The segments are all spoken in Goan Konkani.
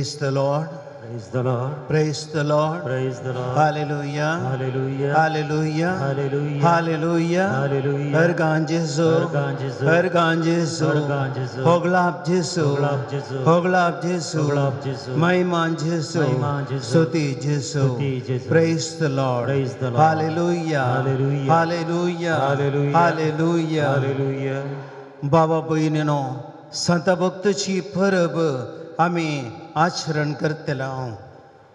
Praise the Lord. Praise the Lord. Praise the Lord. Praise the Lord. Hallelujah. Hallelujah. Hallelujah. Hallelujah. Hallelujah. Hallelujah. Argan Jesu. Argan Jesu. Argan Jesu. Argan Jesu. Hoglab Jesu. Hoglab Jesu. Hoglab Jesu. Hoglab Jesu. Maiman Jesu. Maiman Jesu. Stuti Jesu. Stuti Jesu. Praise the Lord. Praise the Lord. Hallelujah. Hallelujah. Hallelujah. Hallelujah. Hallelujah. Hallelujah. बाबा भयणीनो संत भक्तची परब आमी आचरण करतले हांव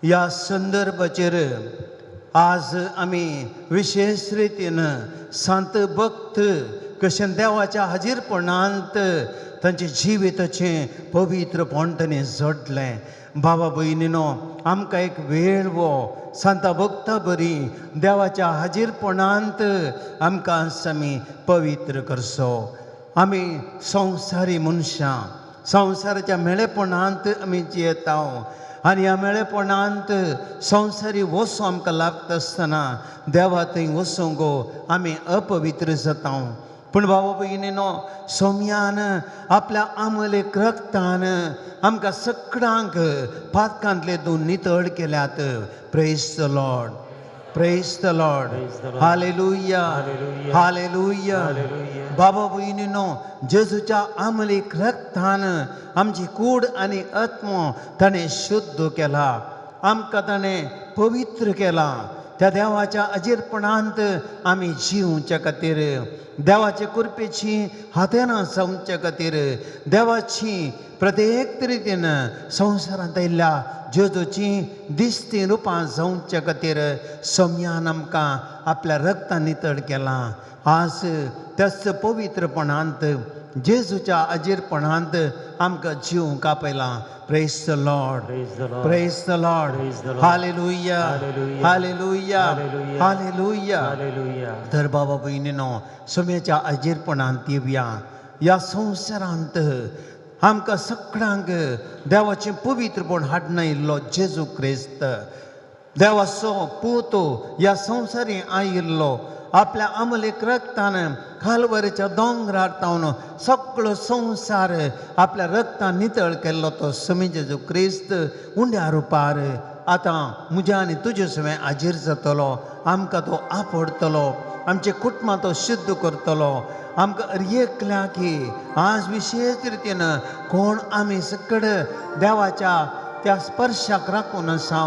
ह्या संदर्भाचेर आज आमी विशेष रितीन संत भक्त कशें देवाच्या हाजीरपणांत तांचे जिविताचें पवित्रपण तांणी जोडलें. बाबा भयणीनो आमकां एक वेळ वो संता भक्ता बरी देवाच्या हाजीरपणांत आमकां आमी पवित्र करचो. आमी संवसारी मनशां संवसाराच्या मेळेपणांत आमी जियेता आनी ह्या मेळेपणांत संवसारी वसो आमकां लागता आसतना देवा थंय वचूंक गो आमी अपवित्र जाता. पूण बाबा भयणीनो सोम्यान आपल्या आमलेक रक्तान आमकां सगळ्यांक पातकांतले दोन नितळ केल्यात. Praise the Lord. Praise the Lord. Hallelujah. Hallelujah. बाबा भयणीनो जेजूच्या आमलेक रक्तान आमची कूड आनी आत्मो ताणें शुद्ध केला, आमकां ताणें पवित्र केला. त्या देवाच्या अजीरपणांत आमी जिवच्या खातीर, देवाचे कृपेची हातेनां जावच्या खातीर, देवाची प्रत्येक रितीन संवसारांत आयिल्ल्या जेजूची दिसती रुपां जावच्या खातीर सोम्यान आमकां आपल्या रक्तान नितळ केलां. आज त्याच पवित्रपणांत जेजूच्या अजीरपणांत आमकां जिवंक आपयलां. Praise the Lord. Praise the Lord. Hallelujah. Hallelujah. Hallelujah. तर बाबा भयणीनो सोम्याच्या अजीरपणांत येवया. ह्या संवसारांत आमकां सगळ्यांक देवाचें पवित्रपण हाडून आयिल्लो जेजू क्रिस्त देवाचो पूत ह्या संवसारी आयिल्लो आपल्या आमलेक रक्तान कालवरीच्या दोंगरार तावन सगळो संवसार आपल्या रक्तान नितळ केल्लो तो समी जेजू क्रिस्त उंड्या रुपार आतां म्हज्या आनी तुजे सवें हाजीर जातलो. आमकां तो आपडतलो, आमचे कुटुंबां तो शुद्ध करतलो. आमकां एकल्या की आज विशेष रितीन कोण आमी सगळे देवाच्या त्या स्पर्शाक राखून आसा.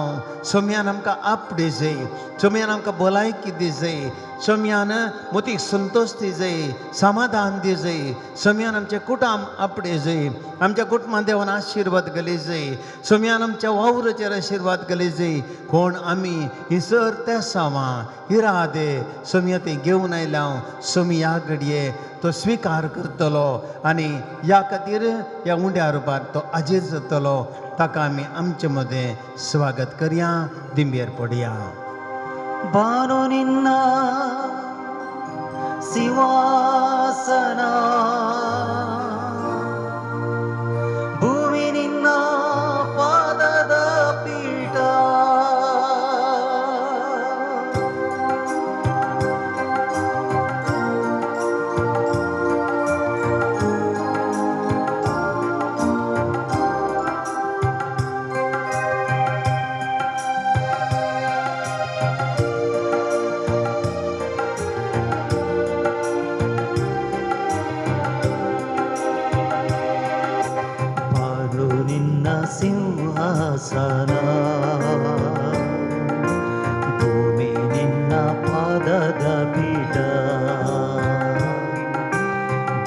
सोम्यान आमकां आपडे जाय, सोम्यान आमकां भलायकी दी जाय, सोम्यान मोतीक संतोश दी जाय, समाधान दी जाय, सोम्यान आमच्या कुटुंब आपडे जाय, आमच्या कुटुंबान देवान आशिर्वाद घाली जाय, सोम्यान आमच्या वावराचेर आशिर्वाद घाली जाय. कोण आमी ही सर तेसावां इरादे सोम्या ते घेवन आयल्या हांव सोम्या घडये तो स्विकार करतलो आनी ह्या खातीर ह्या उंड्या रुपार तो आजीर जातलो. ताका आमी आमचे मदें स्वागत करया, दिंबेर पडया. ಬಾನು ನಿನ್ನ ಸಿಂಹಾಸನ, ಭೂಮಿ ನಿನ್ನ ಪಾದದ ಪೀಠ. ಸಿಂಹಾಸನ, ಭೂಮಿ ನಿನ್ನ ಪಾದದ ಪೀಠ.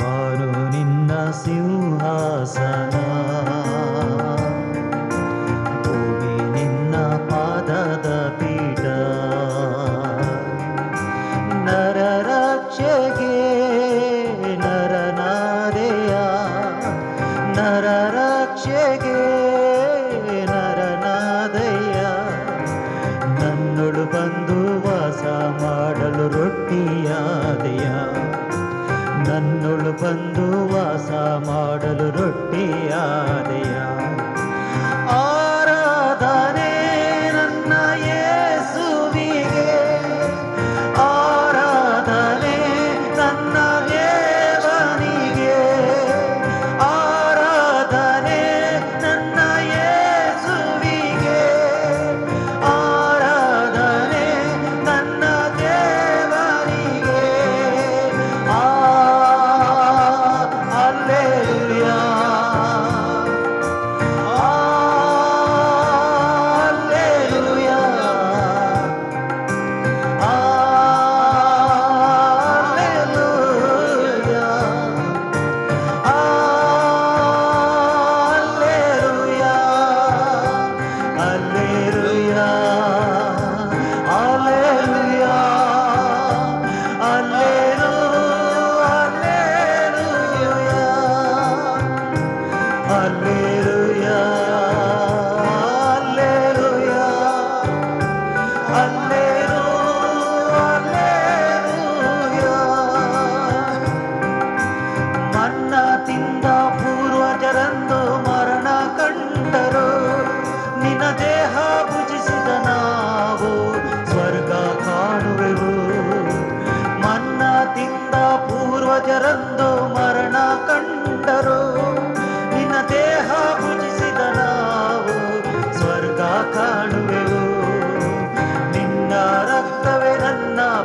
ಬಾನು ನಿನ್ನ ಸಿಂಹಾಸನ, ಭೂಮಿ ನಿನ್ನ ಪಾದದ ಪೀಠ. ನರರಕ್ಷೆಗೆ ನರನಾದೆಯ, ನರರಕ್ಷೆಗೆ ನರನಾದಯ್ಯ. ನನ್ನೊಳು ಬಂದು ವಾಸ ಮಾಡಲು ರೊಟ್ಟಿಯಾದೆಯ, ನನ್ನೊಳು ಬಂದು ವಾಸ ಮಾಡಲು ರೊಟ್ಟಿಯಾದೆಯ. ಆರಾಧನೆ ನನ್ನ ಯೇಸುವಿಗೆ, ಆರಾಧನೆ ನನ್ನ ದೇವನಿಗೆ, ಆರಾಧನೆ ನನ್ನ ಯೇಸುವಿಗೆ.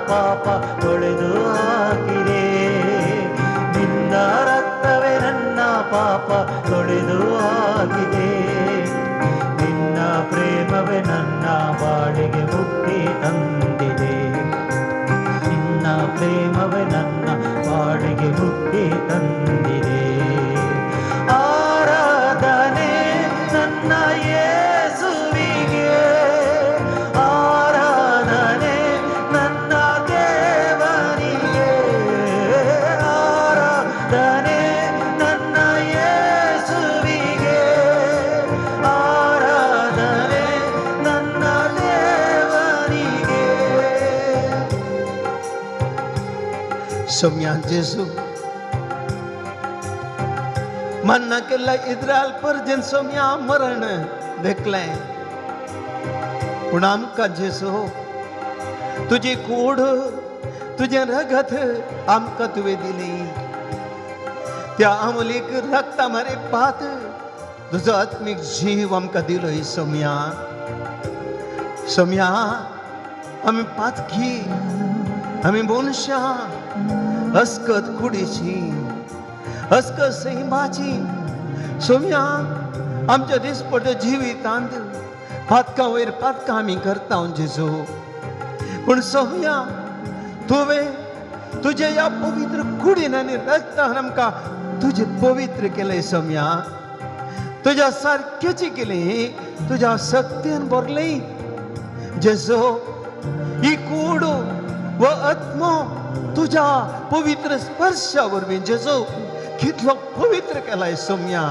ಪಾಪ ತೊಳೆದು ಹಾಕಿದೆ. ನಿನ್ನ ರಕ್ತವೇ ನನ್ನ ಪಾಪ ತೊಳೆದು ಹಾಕಿದೆ. ನಿನ್ನ ಪ್ರೇಮವೇ ನನ್ನ ಬಾಳಿಗೆ ಮುಕ್ತಿ ತಂದಿದೆ. ನಿನ್ನ ಪ್ರೇಮವೇ ನನ್ನ ಬಾಳಿಗೆ ಮುಕ್ತಿ ತಂದಿದೆ. ಆರಾಧನೆ ನನ್ನ ಯೇಸುವಿಗೆ, ಆರಾಧನೆ ನನ್ನ ದೇವನಿಗೆ, ಆರಾಧನೆ ನನ್ನ ಯೇಸುವಿಗೆ, ಆರಾಧನೆ ನನ್ನ ದೇವನಿಗೆ. सोम्या जेजू मन्ना केल्ला इद्रायल परजन सोम्या मरण देखलें, पूण आमकां जेजू तुजी कूड तुजें रगत आमकां तुवें दिली. त्या आमलीक रगता मारे पात तुजो आत्मीक जीव आमकां दिलो. सोम्या सोम्या आमी पातकी, आमी मनशां अस्कत कुडीची, अस्कत सैमाची. सोम्या आमच्या दिसपट्ट्या जिवितांत पातकां वयर पातकां आमी करता जेजू, पूण सोम्या तुवें तुजे ह्या पवित्र कुडीन आनी रगतान आमकां तुजें पवित्र केलें. सोम्या तुज्या सारकेची केली, तुज्या शक्तीन भरली. जेजू ही कूड व आत्मो तुज्या पवित्र स्पर्शा वरवीं जेजू कितलो पवित्र केलाय. सोम्या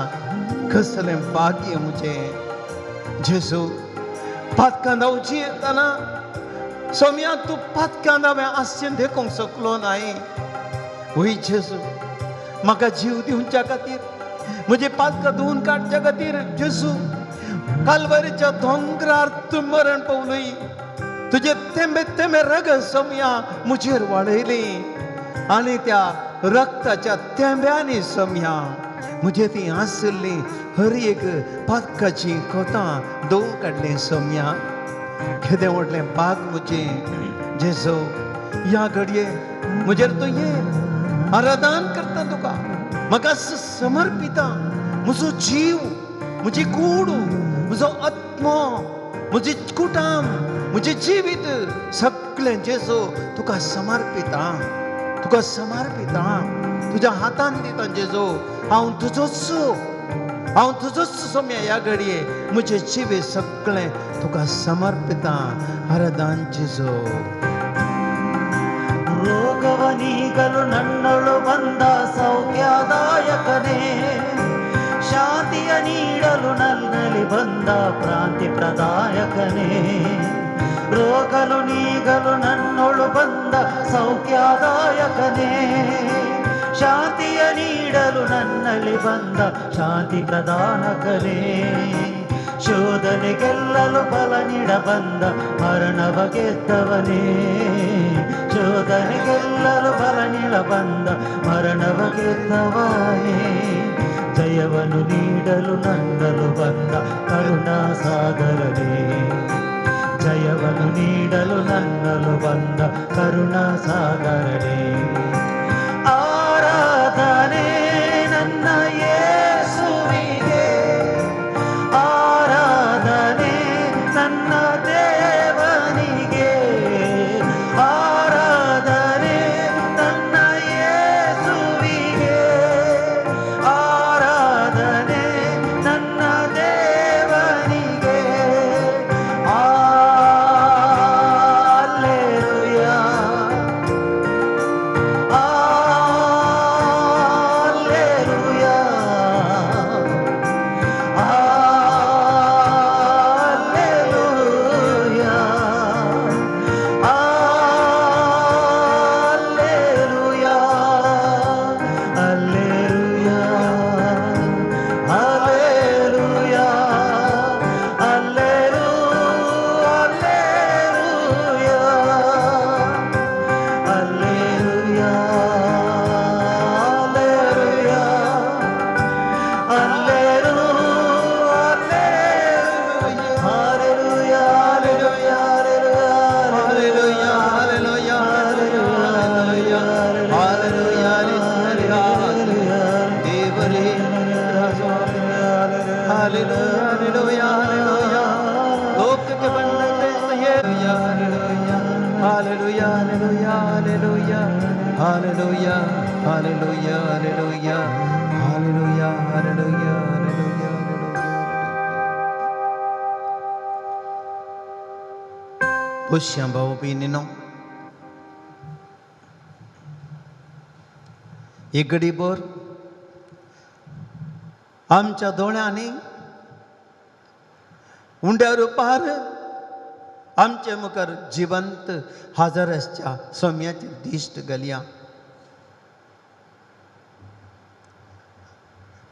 कसलें भाग्य म्हजें जेजू. पातकां धांवची येतना सोम्या तूं पातकां हांवें आसचें देखूंक शकलो नाय. वय जेजू म्हाका जीव दिवच्या खातीर, म्हजी पातकां धुवन काडच्या खातीर जेजू कालवारीच्या दोंगरार तूं मरण पावलय. तुजे तेंबे तेंबे रगत सोम्या म्हजेर वाडयली आनी त्या रक्ताच्या तेंब्यांनी सोम्या म्हजे ती आशिल्ली हर एक पातकाची कोतां धुवन काडली. सोम्या केदें व्हडलें भाग म्हजें जेजू. ह्या घडये म्हजेर तूं ये, आराधन करता तुका, म्हाका समर्पिता. म्हजो जीव, म्हजी कूड, म्हजो आत्मो, म्हजी कुटाम, म्हजें जिवीत सगळें जेजू तुका समर्पिता, तुका समर्पिता. तुज्या हातान दिता जेजू, हांव तुजोच, हांव तुजोच. सोम्या ह्या घडये म्हजें जिवीत सगळें तुका समर्पिता. आराधन जेजू. ರೋಗವ ನೀಗಲು ನನ್ನೊಳು ಬಂದ ಸೌಖ್ಯದಾಯಕನೇ, ಶಾಂತಿಯ ನೀಡಲು ನನ್ನಲ್ಲಿ ಬಂದ ಪ್ರಾಂತಿ ಪ್ರದಾಯಕನೇ. ರೋಗಲು ನೀಗಲು ನನ್ನೊಳು ಬಂದ ಸೌಖ್ಯದಾಯಕನೇ, ಶಾಂತಿಯ ನೀಡಲು ನನ್ನಲ್ಲಿ ಬಂದ ಶಾಂತಿ ಪ್ರದಾನಕನೇ. ಶೋಧನೆ ಗೆಲ್ಲಲು ಬಲ ನೀಡ ಬಂದ ಮರಣವ ಗೆದ್ದವನೇ, ಶೋಧನೆ ಗೆಲ್ಲಲು ಬಲ ನೀಡ ಬಂದ ಮರಣವ ಗೆದ್ದವನೇ. ಜಯವನ್ನು ನೀಡಲು ನನ್ನಲು ಬಂದ ಕರುಣಾ ಸಾಗರನೇ, ಜಯವನ್ನು ನೀಡಲು ನನ್ನಲು ಬಂದ ಕರುಣಾ ಸಾಗರನೇ. ಆರಾಧನೆ ನನ್ನ ಯೇಸುವಿಗೆ, ಆರಾಧನೆ ನನ್ನ ದೇವನಿಗೆ, ಆರಾಧನೆ ನನ್ನ ಯೇಸುವಿಗೆ, ಆರಾಧನೆ ನನ್ನ ದೇವನಿಗೆ. Hallelujah, Hallelujah, hallelujah, hallelujah, hallelujah, hallelujah, hallelujah, hallelujah. पुष्यां भाव भयणीनो, एक घडीभर आमच्या दोळ्यांनी उंड्या रुपार आमचे मुखार जिवंत हजर आसच्या सोम्याची दिश्ट घालया.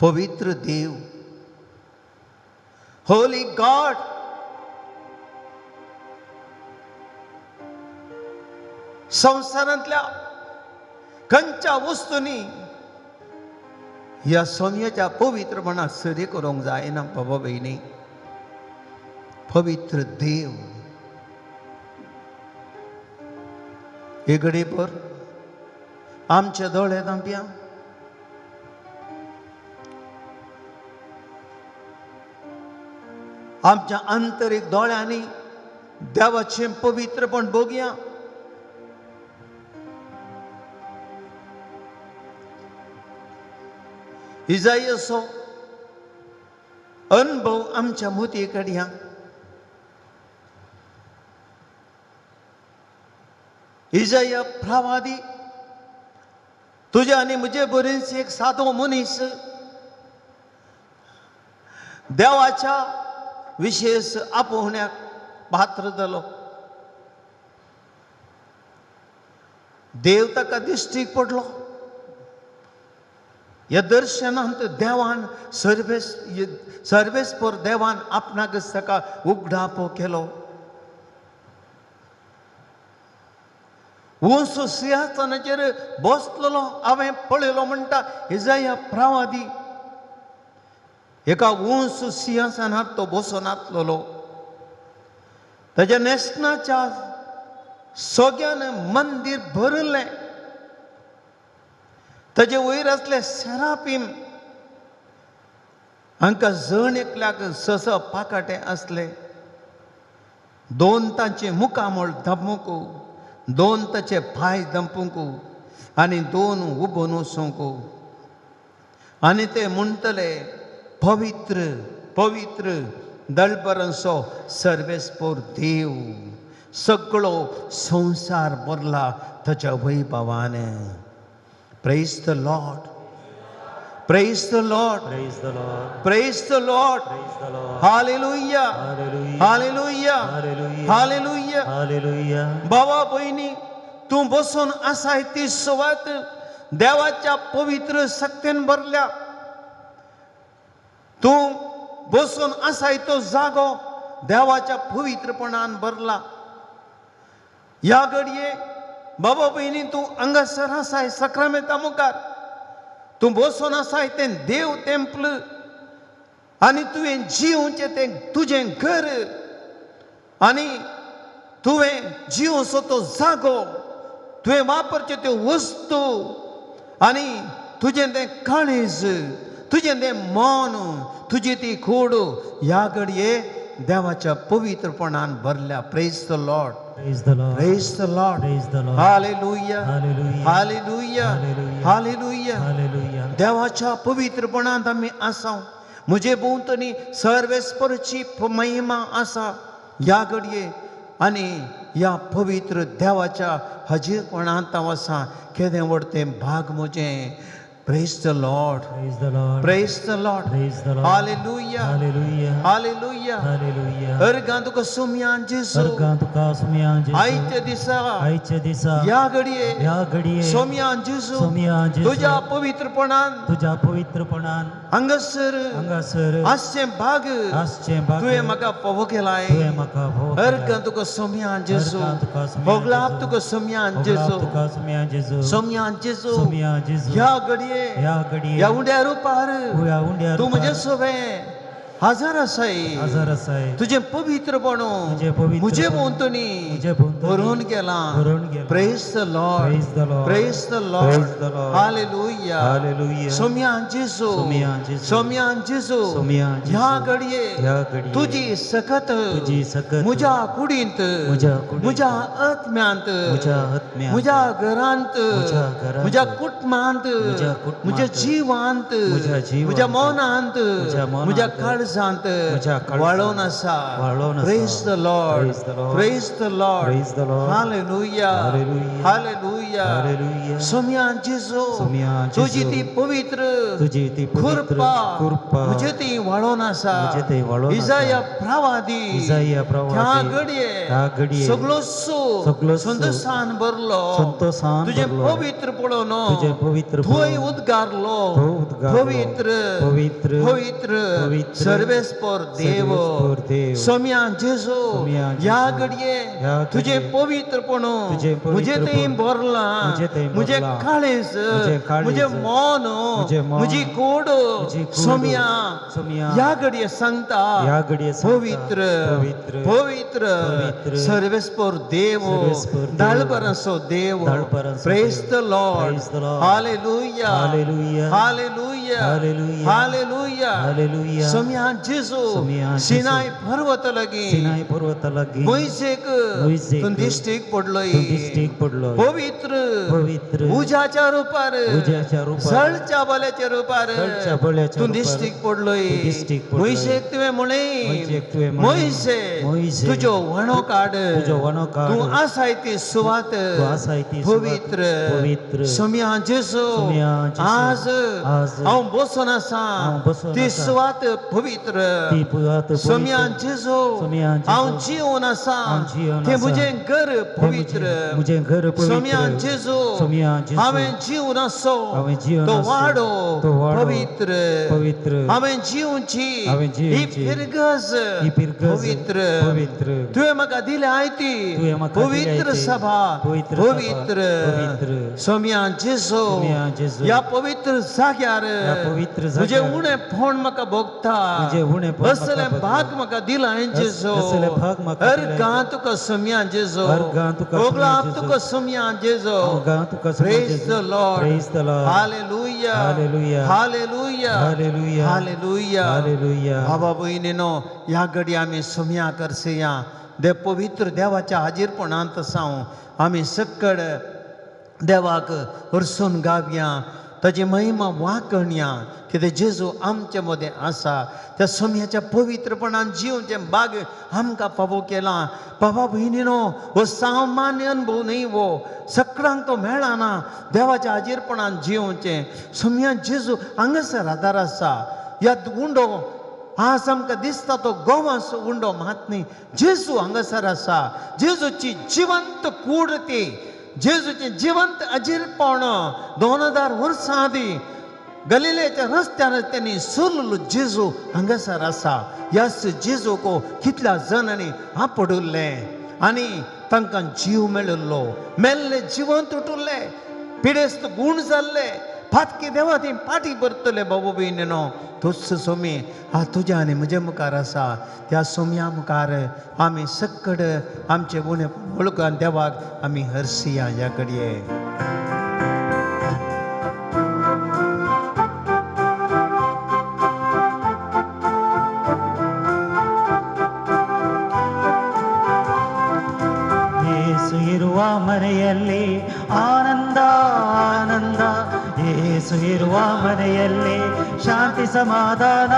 पवित्र देव, होली गॉड, संवसारांतल्या खंयच्या वस्तूंनी ह्या सोम्याच्या पवित्रपणाक सरी करूंक जायना. बाबा भयणी, पवित्र देव, हे घडीभर आमचे दोळे धांपया. आमच्या आंतरीक दोळ्यांनी देवाचें पवित्रपण बघया. इजायसो अनुभव आमच्या मोती कडया. इजाया प्रवादी तुज्या आनी म्हजे बरेच एक सादो मनीस देवाच्या विशेष आपोवण्याक पात्र जालो. देव ताका दिश्टीक पडलो. ह्या दर्शनांत देवान सर्वेस्पर देवान आपणाकच ताका उगडापो केलो. उंच सिंहासनाचेर बसलेलो हांवें पळयलो म्हणटा इजाया प्रवादी. एका उंच सिंहासनार तो बसून आसलेलो. ताच्या न्हेसणाच्या सोग्यान मंदीर भरिल्लें. ताजे वयर आसले सेरापीम हांकां जण एकल्याक सस पाकाटे आसले. दोन तांचे मुखामळ धमूंक, दोन ताचे पांय दंपूंक आनी दोन उबो वचूंक. आनी ते म्हणटले, पवित्र पवित्र दळबरांचो सर्वेस्पोर देव, सगळो संवसार भरला ताच्या वैभवान. Praise the Lord, praise the Lord, Praise the Lord. Praise the Lord. Praise the Lord. Hallelujah, Hallelujah. Hallelujah, Hallelujah. Hallelujah. Hallelujah. बाबा भयणी, तूं बसून आसाय ती सुवात देवाच्या पवित्र शक्तीन भरल्या. तूं बसून आसाय तो जागो देवाच्या पवित्रपणान भरला. ह्या घडये बाबा भयणी तूं हांगासर आसाय सक्रामेंता मुखार, तूं बसून आसाय तें देव टेम्पल आनी तुवें जिवचें तें तुजें घर आनी तुवें जिवचो तो जागो, तुवें वापरच्यो त्यो वस्तू आनी तुजें तें काळीज, तुजें तें मन, तुजी ती कूड ह्या घडये देवाच्या पवित्रपणान भरल्या. Praise the Lord, Praise the Lord. Praise the Lord. Praise the Lord. Hallelujah, Hallelujah. Hallelujah, Hallelujah. Hallelujah. Hallelujah. देवाच्या पवित्रपणांत आमी आसा. म्हजे भोंवतणी सर्वेस्परची महिमा आसा ह्या घडये आनी ह्या पवित्र देवाच्या हजीरपणांत हांव आसा. केदें व्हड तें भाग म्हजें. Praise the Lord, Praise the Lord. Praise the Lord. Praise the Lord. Hallelujah, Hallelujah. Hallelujah. Hallelujah. अर्गां तुका सुमयान जेजू, अर्गां तुका सुमयान जेजू. आयच्या दिसा, आयच्या दिसा, ह्या घडये ह्या घडये सोमयान जेजू, सोमयान जेजू, तुज्या पवित्रपणान तुज्या पवित्रपणान हांगासर हांगासर आसचें भाग आसचें भाग तुवें म्हाका फावो केलाय. तुवें म्हाका फावो केलाय. अर्गां तुका सोमयान जेजू, अर्गां तुका सोमयान होगलाप जेजू. तुका सोमयान होगलाप जेजू, तुका सोमयान जेजू, सोमयान जेजू. सोमयान जेजू. ह्या घडये ह्या घडये ह्या उंड्या रुपार ह्या उंड्या तूं रुपार म्हजें सोबें हजार आसाय हजार आसाय तुजें पवित्रपण तुजें म्हजे भोंवतणी भरून गेलां. Praise the Lord, praise the Lord, hallelujah, hallelujah. Saumya जेजू, सोम्या जेजू, ह्या घडये तुजी सकत म्हज्या कुडींत, म्हज्या आत्म्यांत, म्हज्या घरांत, म्हज्या कुटुंबांत, म्हज्या जिवांत, म्हज्या मनांत, म्हज्या काळजांत वाळोवन आसा. Praise the Lord, praise the Lord, hallelujah, hallelujah. Saumya जेजू, तुजी ती पवित्र कृपा म्हजे ती वाळोवन आसा. इजाया प्रवादी ह्या घडये सगळो संतोषान भरलो, तुजें पवित्र पळोवन थंय उद्गारलो, पवित्र पवित्र सर्वेस्पर देव. सोम्या जेजू, ह्या घडये तुजें पवित्रपण म्हजें थंय भरलां, म्हजें काळीज, म्हजें मन, म्हजी कोड सोम्या ह्या घडये सांगता, पवित्र पवित्र सर्वेस्पर देव, दाळबरांचो देव. Praise the Lord, hallelujah, hallelujah, hallelujah. Saumya जेजू, सिनाय पर्वत लागीं मोयसेक तूं दिश्टीक पडलोय, पवित्र पवित्र उज्याच्या रुपार, जळच्या बल्याच्या रुपार तूं दिश्टीक पडलोय. मोयसेक तुवें म्हळें, मोयसे तुजो वणो काड, तूं आसाय ती सुवात पवित्र. सोम्या जेजू, आज हांव बसून आसा ती सुवात पवित्र. सोम्या जेजू, हांव जिवन आसा तें म्हजें घर पवित्र. सोम्या जेजू, हांवें जिवन आसो तो वाडो पवित्र. हांवें जिवची ही फिरगज पवित्र. तुवें म्हाका दिल्या आयती पवित्र सभा पवित्र. सोम्या जेजू, ह्या पवित्र जाग्यार म्हजें उणेपण म्हाका भोगता, असलें भाग म्हाका दिलां जेजू. अर्गां तुका सोम्या जेजू, ओगलां तुका सोम्या जेजू. Praise the Lord, hallelujah, hallelujah, hallelujah. बाबा भयणीनो, ह्या घडये आमी सोम्या करसया देव पवित्र देवाच्या हाजीरपणांत सावन आमी सक्कड देवाक हरसून गावया, ताजी महिमा वाकणया, कितें जेजू आमचे मदें आसा. त्या सोम्याच्या पवित्रपणान जिवचें बाग आमकां फावो केलां. बाबा भयणीनो, हो सामान्य अनुभव न्हय, हो सगळ्यांक तो मेळना. देवाच्या हाजीरपणान जिवचें सोम्या जेजू हांगासर आदार आसा. ह्या उंडो आज आमकां दिसता तो गोवाचो उंडो मात न्ही, जेजू हांगासर आसा. जेजूची जिवंत कूड ती, जेजूचें जिवंत अजीरपण 2000 वर्सां आदीं गलिलेच्या रस्त्यार त्यांनी सोडलेलो जेजू हांगासर आसा. ह्याच जेजूक कितल्या जाणांनी आपडुल्लें आनी तांकां जीव मेळिल्लो, मेल्ले जिवंत उठुल्ले, पिडेस्त गूण जाल्ले, फातकी देवा ती पाटी भरतले. बाबू भयणीनो, तोच सोमी हा तुज्या आनी म्हज्या मुखार आसा. त्या सोम्या मुखार आमी सक्कड आमचे उणें वळखून देवाक आमी हरसिया ह्या घडये. ಯೇಸು ಇರುವ ಮನೆಯಲ್ಲಿ ಆನಂದ ಆನಂದ, ಯೇಸು ಇರುವ ಮನೆಯಲ್ಲಿ ಶಾಂತಿ ಸಮಾಧಾನ,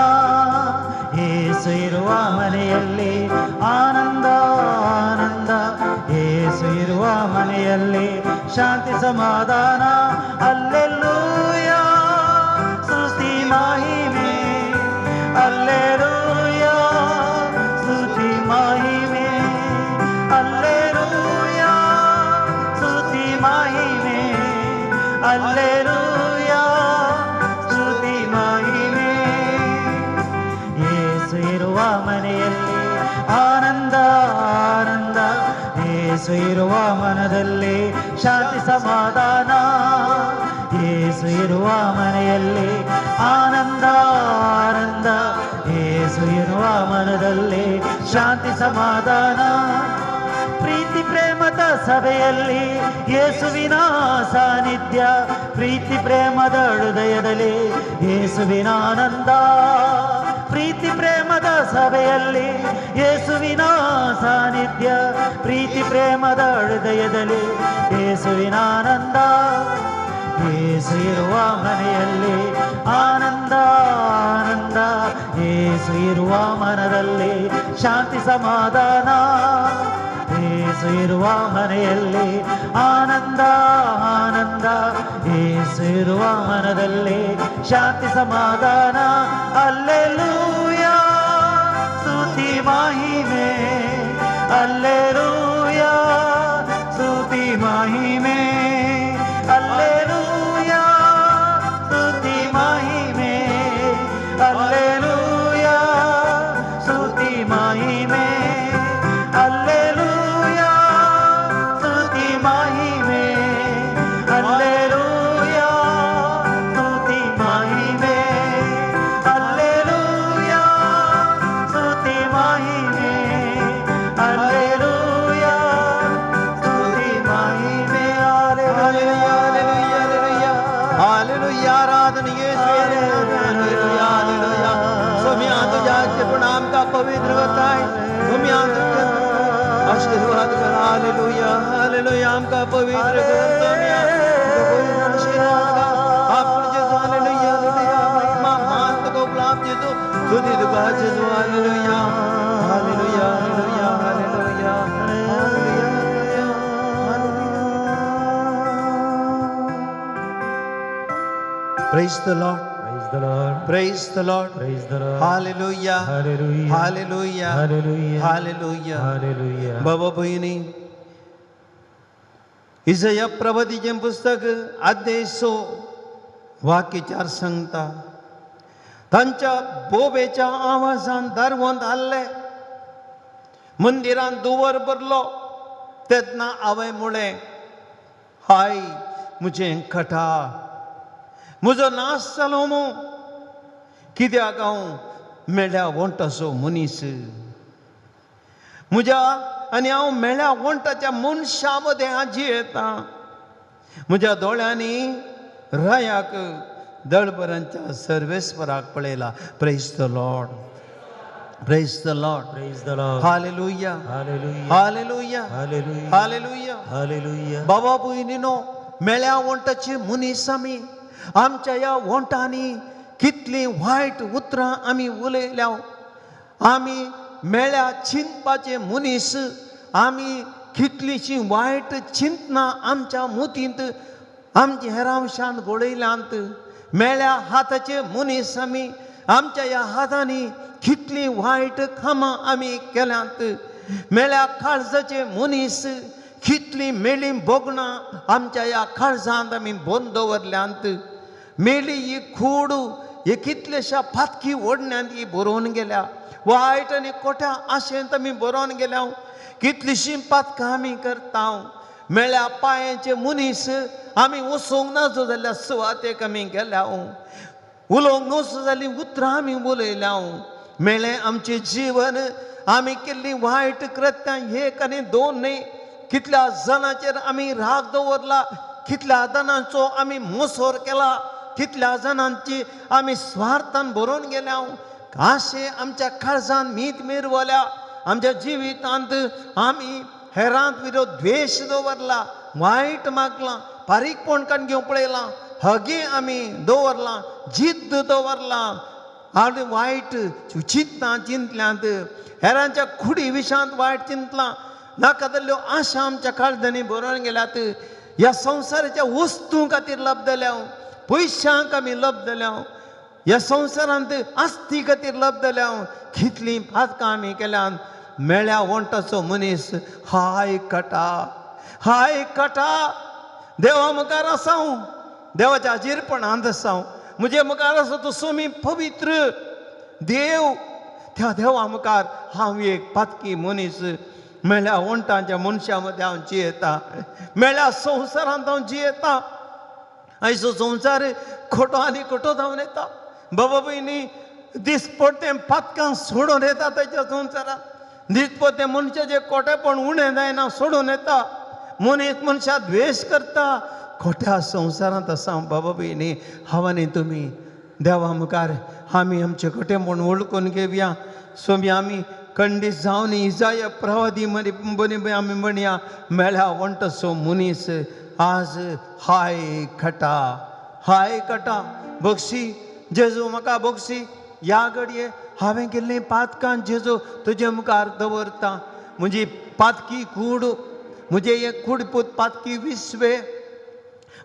ಯೇಸು ಇರುವ ಮನೆಯಲ್ಲಿ ಆನಂದ ಆನಂದ, ಯೇಸು ಇರುವ ಮನೆಯಲ್ಲಿ ಶಾಂತಿ ಸಮಾಧಾನ. ಅಲ್ಲೆಲೂಯಾ, ಸ್ತುತಿ ಮಹಿಮೆ, ಅಲ್ಲೆಲೂಯಾ, ಸ್ತುತಿ ಮಹಿಮೆ, ಅಲ್ಲೆಲೂಯಾ, ಸ್ತುತಿ ಮಹಿಮೆ, ಅಲ್ಲೆಲೂಯಾ, ಸ್ತುತಿ ಮಹಿಮೆ. ಯೇಸು ಇರುವ ಮನೆಯಲ್ಲಿ ಆನಂದ ಆನಂದ, ಯೇಸು ಇರುವ ಮನದಲ್ಲಿ ಶಾಂತಿ ಸಮಾಧಾನ, ಯೇಸು ಇರುವ ಮನೆಯಲ್ಲಿ ಆನಂದ ಆನಂದ, ಯೇಸು ಯೇಸು ಇರುವ ಮನದಲ್ಲಿ ಶಾಂತಿ ಸಮಾಧಾನ. ಪ್ರೀತಿ ಪ್ರೇಮದ ಸಭೆಯಲ್ಲಿ ಯೇಸುವಿನ ಸಾನ್ನಿಧ್ಯ, ಪ್ರೀತಿ ಪ್ರೇಮದ ಹೃದಯದಲ್ಲಿ ಯೇಸುವಿನ ಆನಂದ. ಪ್ರೀತಿ ಪ್ರೇಮದ ಸಭೆಯಲ್ಲಿ ಯೇಸುವಿನ ಸಾನ್ನಿಧ್ಯ, ಪ್ರೀತಿ ಪ್ರೇಮದ ಹೃದಯದಲ್ಲಿ ಯೇಸುವಿನ ಆನಂದ. ಯೇಸು ಇರುವ ಮನೆಯಲ್ಲಿ ಆನಂದ ಆನಂದ, ಯೇಸು ಇರುವ ಮನದಲ್ಲಿ ಶಾಂತಿ ಸಮಾಧಾನ. ಯೇಸು ಇರುವ ಮನೆಯಲ್ಲಿ ಆನಂದ ಆನಂದ, ಯೇಸು ಇರುವ ಮನದಲ್ಲಿ ಶಾಂತಿ ಸಮಾಧಾನ. ಅಲ್ಲೆಲೂಯಾ ಸ್ತುತಿ ಮಹಿಮೆ, ಅಲ್ಲೆಲೂಯಾ ಸ್ತುತಿ ಮಹಿಮೆ, ಅಲ್ಲೆಲೂಯಾ ಸ್ತುತಿ ಮಹಿಮೆ, ಅಲ್ಲೆಲೂಯಾ ಸ್ತುತಿ ಮಹಿಮೆ, ಅಲ್ಲೆಲೂಯಾ ಸ್ತುತಿ ಮಹಿಮೆ, ಅಲ್ಲೆಲೂಯಾ ಸ್ತುತಿ ಮಹಿಮೆ, ಅಲ್ಲೆಲೂಯಾ ಸ್ತುತಿ ಮಹಿಮೆ, ಅಲ್ಲೆಲೂಯಾ ಸ್ತುತಿ ಮಹಿಮೆ. Hallelujah, hallelujah, hallelujah. आराधना येशुवे, हालेलुया, हालेलुया. स्वामी तुझ्या आजचे आमकां पवित्र करताय, स्वामी तुझ्या आशीर्वाद कर. Hallelujah, hallelujah. आमकां पवित्र कर स्वामी, पवित्र आशीर्वाद कर. आपण जेजू, हालेलुया, हालेलुया. महिमा मान तुका गुलाब जेजू, स्तुती तुका जेजू. Hallelujah, hallelujah, hallelujah, hallelujah, hallelujah, hallelujah. Praise the Lord. Praise the Lord. Praise the Lord. Praise the Lord. Hallelujah. Hallelujah. Hallelujah. Hallelujah. Hallelujah. Hallelujah. बाबा भयणी, इजया प्रभातीचें पुस्तक अध्याय 6 वाक्य 4 सांगता, तांच्या बोबेच्या आवाजान दारवंत हाल्ले, मंदिरान दुवर भरलो. तेन्ना हांवें म्हळें, हाय म्हजें कटा, म्हजो नाश जालो मू, कित्याक हांव मेळ्या वण्टाचो मनीस, म्हज्या आनी हांव मेळ्या वण्टाच्या मनशां मदें हांव जियेता. म्हज्या दोळ्यांनी रायाक दळभरांच्या सर्वेस्वराक पळयला. Praise the Lord, praise the Lord, Praise the Lord. Hallelujah, Hallelujah. Hallelujah, Hallelujah. Hallelujah. Hallelujah. बाबा भयणीनो, मेळ्या वण्टाची मनीस आमी, आमच्या ह्या वण्टांनी कितलीं वायट उतरां आमी उलयल्या. आमी मेळ्या चिंतपाचे मनीस, आमी कितलींशीं वायट चिंतनां आमच्या मुतींत आमच्या हेरांशान घडयल्यांत. मेळ्या हाताचे मनीस आमी, आमच्या ह्या हातांनी कितलीं वायट कामां आमी केल्यांत. मेळ्या काळजाचे मनीस, कितलीं मेळीं भोगणां आमच्या ह्या काळजांत आमी बंद दवरल्यांत. मेळी ही कूड हे कितलेश्या पातकी ओडण्यांत ही बरोवन गेल्या. वायट आनी खोट्या आशेंत आमी बरोवन गेल्या. कितलींशीं पातकां आमी करता. मेळ्या पांयांचे मनीस आमी वचूंक नाजो जाल्यार सुवातेक आमी गेल्या. उलोवंक नसो जालीं उतरां आमी उलयल्या. मेळ्ळें आमचें जीवन, आमी केल्लीं वायट कृत्यां एक आनी दोन न्हय. कितल्या जाणांचेर आमी राग दवरला, कितल्या जाणांचो आमी मोसोर केला, कितल्या जाणांची आमी स्वार्थान बरोवन गेल्या. आशे आमच्या काळजान मीत मिरवल्या. आमच्या जिवितांत आमी हेरांत विरोध द्वेश दवरला, वायट मागलां, बारीकपण काडून घेवंक पळयलां, हगी आमी दवरलां, जिद्द दवरलां आनी वायट चिंतनां चिंतल्यांत, हेरांच्या कुडी विशांत वायट चिंतलां, नाका जाल्ल्यो आशा आमच्या काळजांनी बरोवन गेल्यात. ह्या संवसाराच्या वस्तूं खातीर लब्धल्या, पयशांक आमी लब्धल्या, ह्या संवसारांत आस्ती खातीर लब्धल्या. कितलीं पातकां आमी केल्यात. मेळ्या वण्टाचो मनीस हाय कटा, हाय कटा. देवा मुखार आसा हांव, देवाच्या हाजीरपणांत आसा हांव, म्हजे मुखार आसा तो स्वामी पवित्र देव. त्या देवा मुखार हांव एक पातकी मनीस. मेळ्या वण्टांच्या मनशां मदें हांव जियेता, मेळ्या संवसारांत हांव जियेता. आयचो संवसार खोटो आनी खोटो जावन येता. बाबा भयणी, दिसपडतें पातकां सोडून येता ताच्या संवसारांत दिसपडतें मनशाचें खोटेपण उणें जायना सोडून येता मनीस मनशा द्वेश करता खोट्या संवसारांत आसा बाबा भयणी हांव आनी तुमी देवा मुखार आमी आमचें खोटेपण वळखून घेवया सोमी आमी खंडीत जावन इजाय प्रवादी मरी बरी आमी म्हणया मेळ्या वण्टसो मनीस आज हाय खटा हाय खटा बक्षी जेजू म्हाका बक्षी ह्या घडये हांवें केल्लीं पातकां जेजू तुजे मुखार दवरता म्हजी पातकी कूड म्हजें हें कुडपूत पातकी विस्वे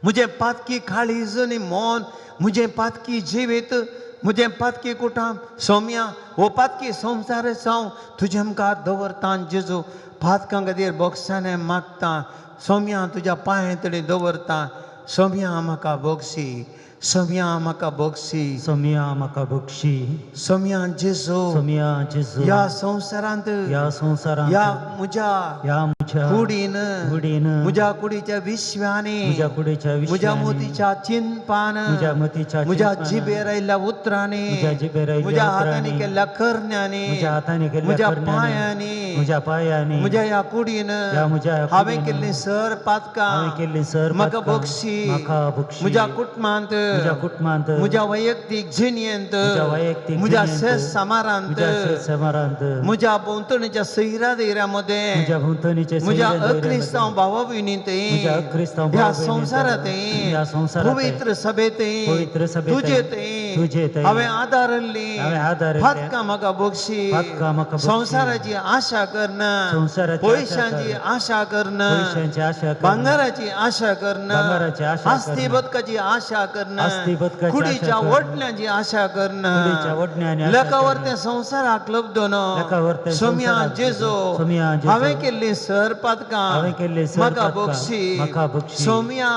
म्हजें पातकी काळीज आनी मन म्हजें पातकी जिवीत म्हजें पातकी कुटाम सोम्या हो पातकी संवसार जावं तुजे मुखार दवरता जेजू पातकां खातीर बोगसाणे मागता सोम्या तुज्या पांये तडी दवरता सोम्या म्हाका बोगशी सोम्या म्हाका बोगशी सोम्या म्हाका बक्षी सोम्या जेजू सोम्या जेजू ह्या संवसारांत ह्या संवसारांत ह्या म्हज्या ह्या म्हज्या कुडीन कुडीन म्हज्या कुडीच्या विश्वानी म्हज्या कुडीच्या म्हज्या विश्वानी मोतीच्या चिंतपान म्हज्या मतीच्या म्हज्या चिंतपान, जिबेर आयिल्ल्या उतरांनी म्हज्या जिबेर आयिल्ल्या म्हज्या हातांनी उतरांनी, केल्ल्या करण्यांनी म्हज्या हातांनी केल्ल्या म्हज्या करण्यांनी, पांयांनी म्हज्या पांयांनी म्हज्या ह्या कुडीन ह्या म्हज्या ह्या हांवें कुडीन, केल्ली सर पातकां हांवें केल्ली सर म्हाका पातकां, बक्षी म्हाका बक्षी म्हज्या कुटुंबांत म्हज्या कुटुंबांत म्हज्या वैयक्तीक जिणेंत म्हज्या वैयक्तीक म्हज्या जिणेंत, शेत सामारांत म्हज्या शेत समारांत म्हज्या भोंवतणीच्या सैरा दैऱ्या मदें म्हज्या भोंवतणीचे म्हज्या सैऱ्या दैऱ्यामध्ये, अक्रिस्तांव भावा भयणींत म्हज्या अक्रिस्तांव ह्या भावा भयणींत, संवसारांत ह्या संवसारांत, पवित्र सभेंत पवित्र सभेंत, तुजे तुजे थंय, हांवें आदारिल्ली हांवें आदारिल्लें, पातकां म्हाका बक्षी पातकां म्हाका बक्षी, संवसाराची आशा करना संवसाराची आशा पयशांची करना, आशा करना पयशांची आशा करना, भांगराची आशा करना भांगराची आशा आस्ती करना, बदकाची आशा करना आस्ती बदकाची आशा कुडीच्या करना, वडण्याची आशा करना कुडीच्या वडण्याची आशा लेखावरतें संवसाराक लब्दोन लेखावरतें सोम्या संवसाराक जेजो सोम्या जेजो, हांवें केल्ली सर पातकां हांवें केल्ली सर म्हाका पातकां, बक्षी म्हाका बक्षी, सोम्या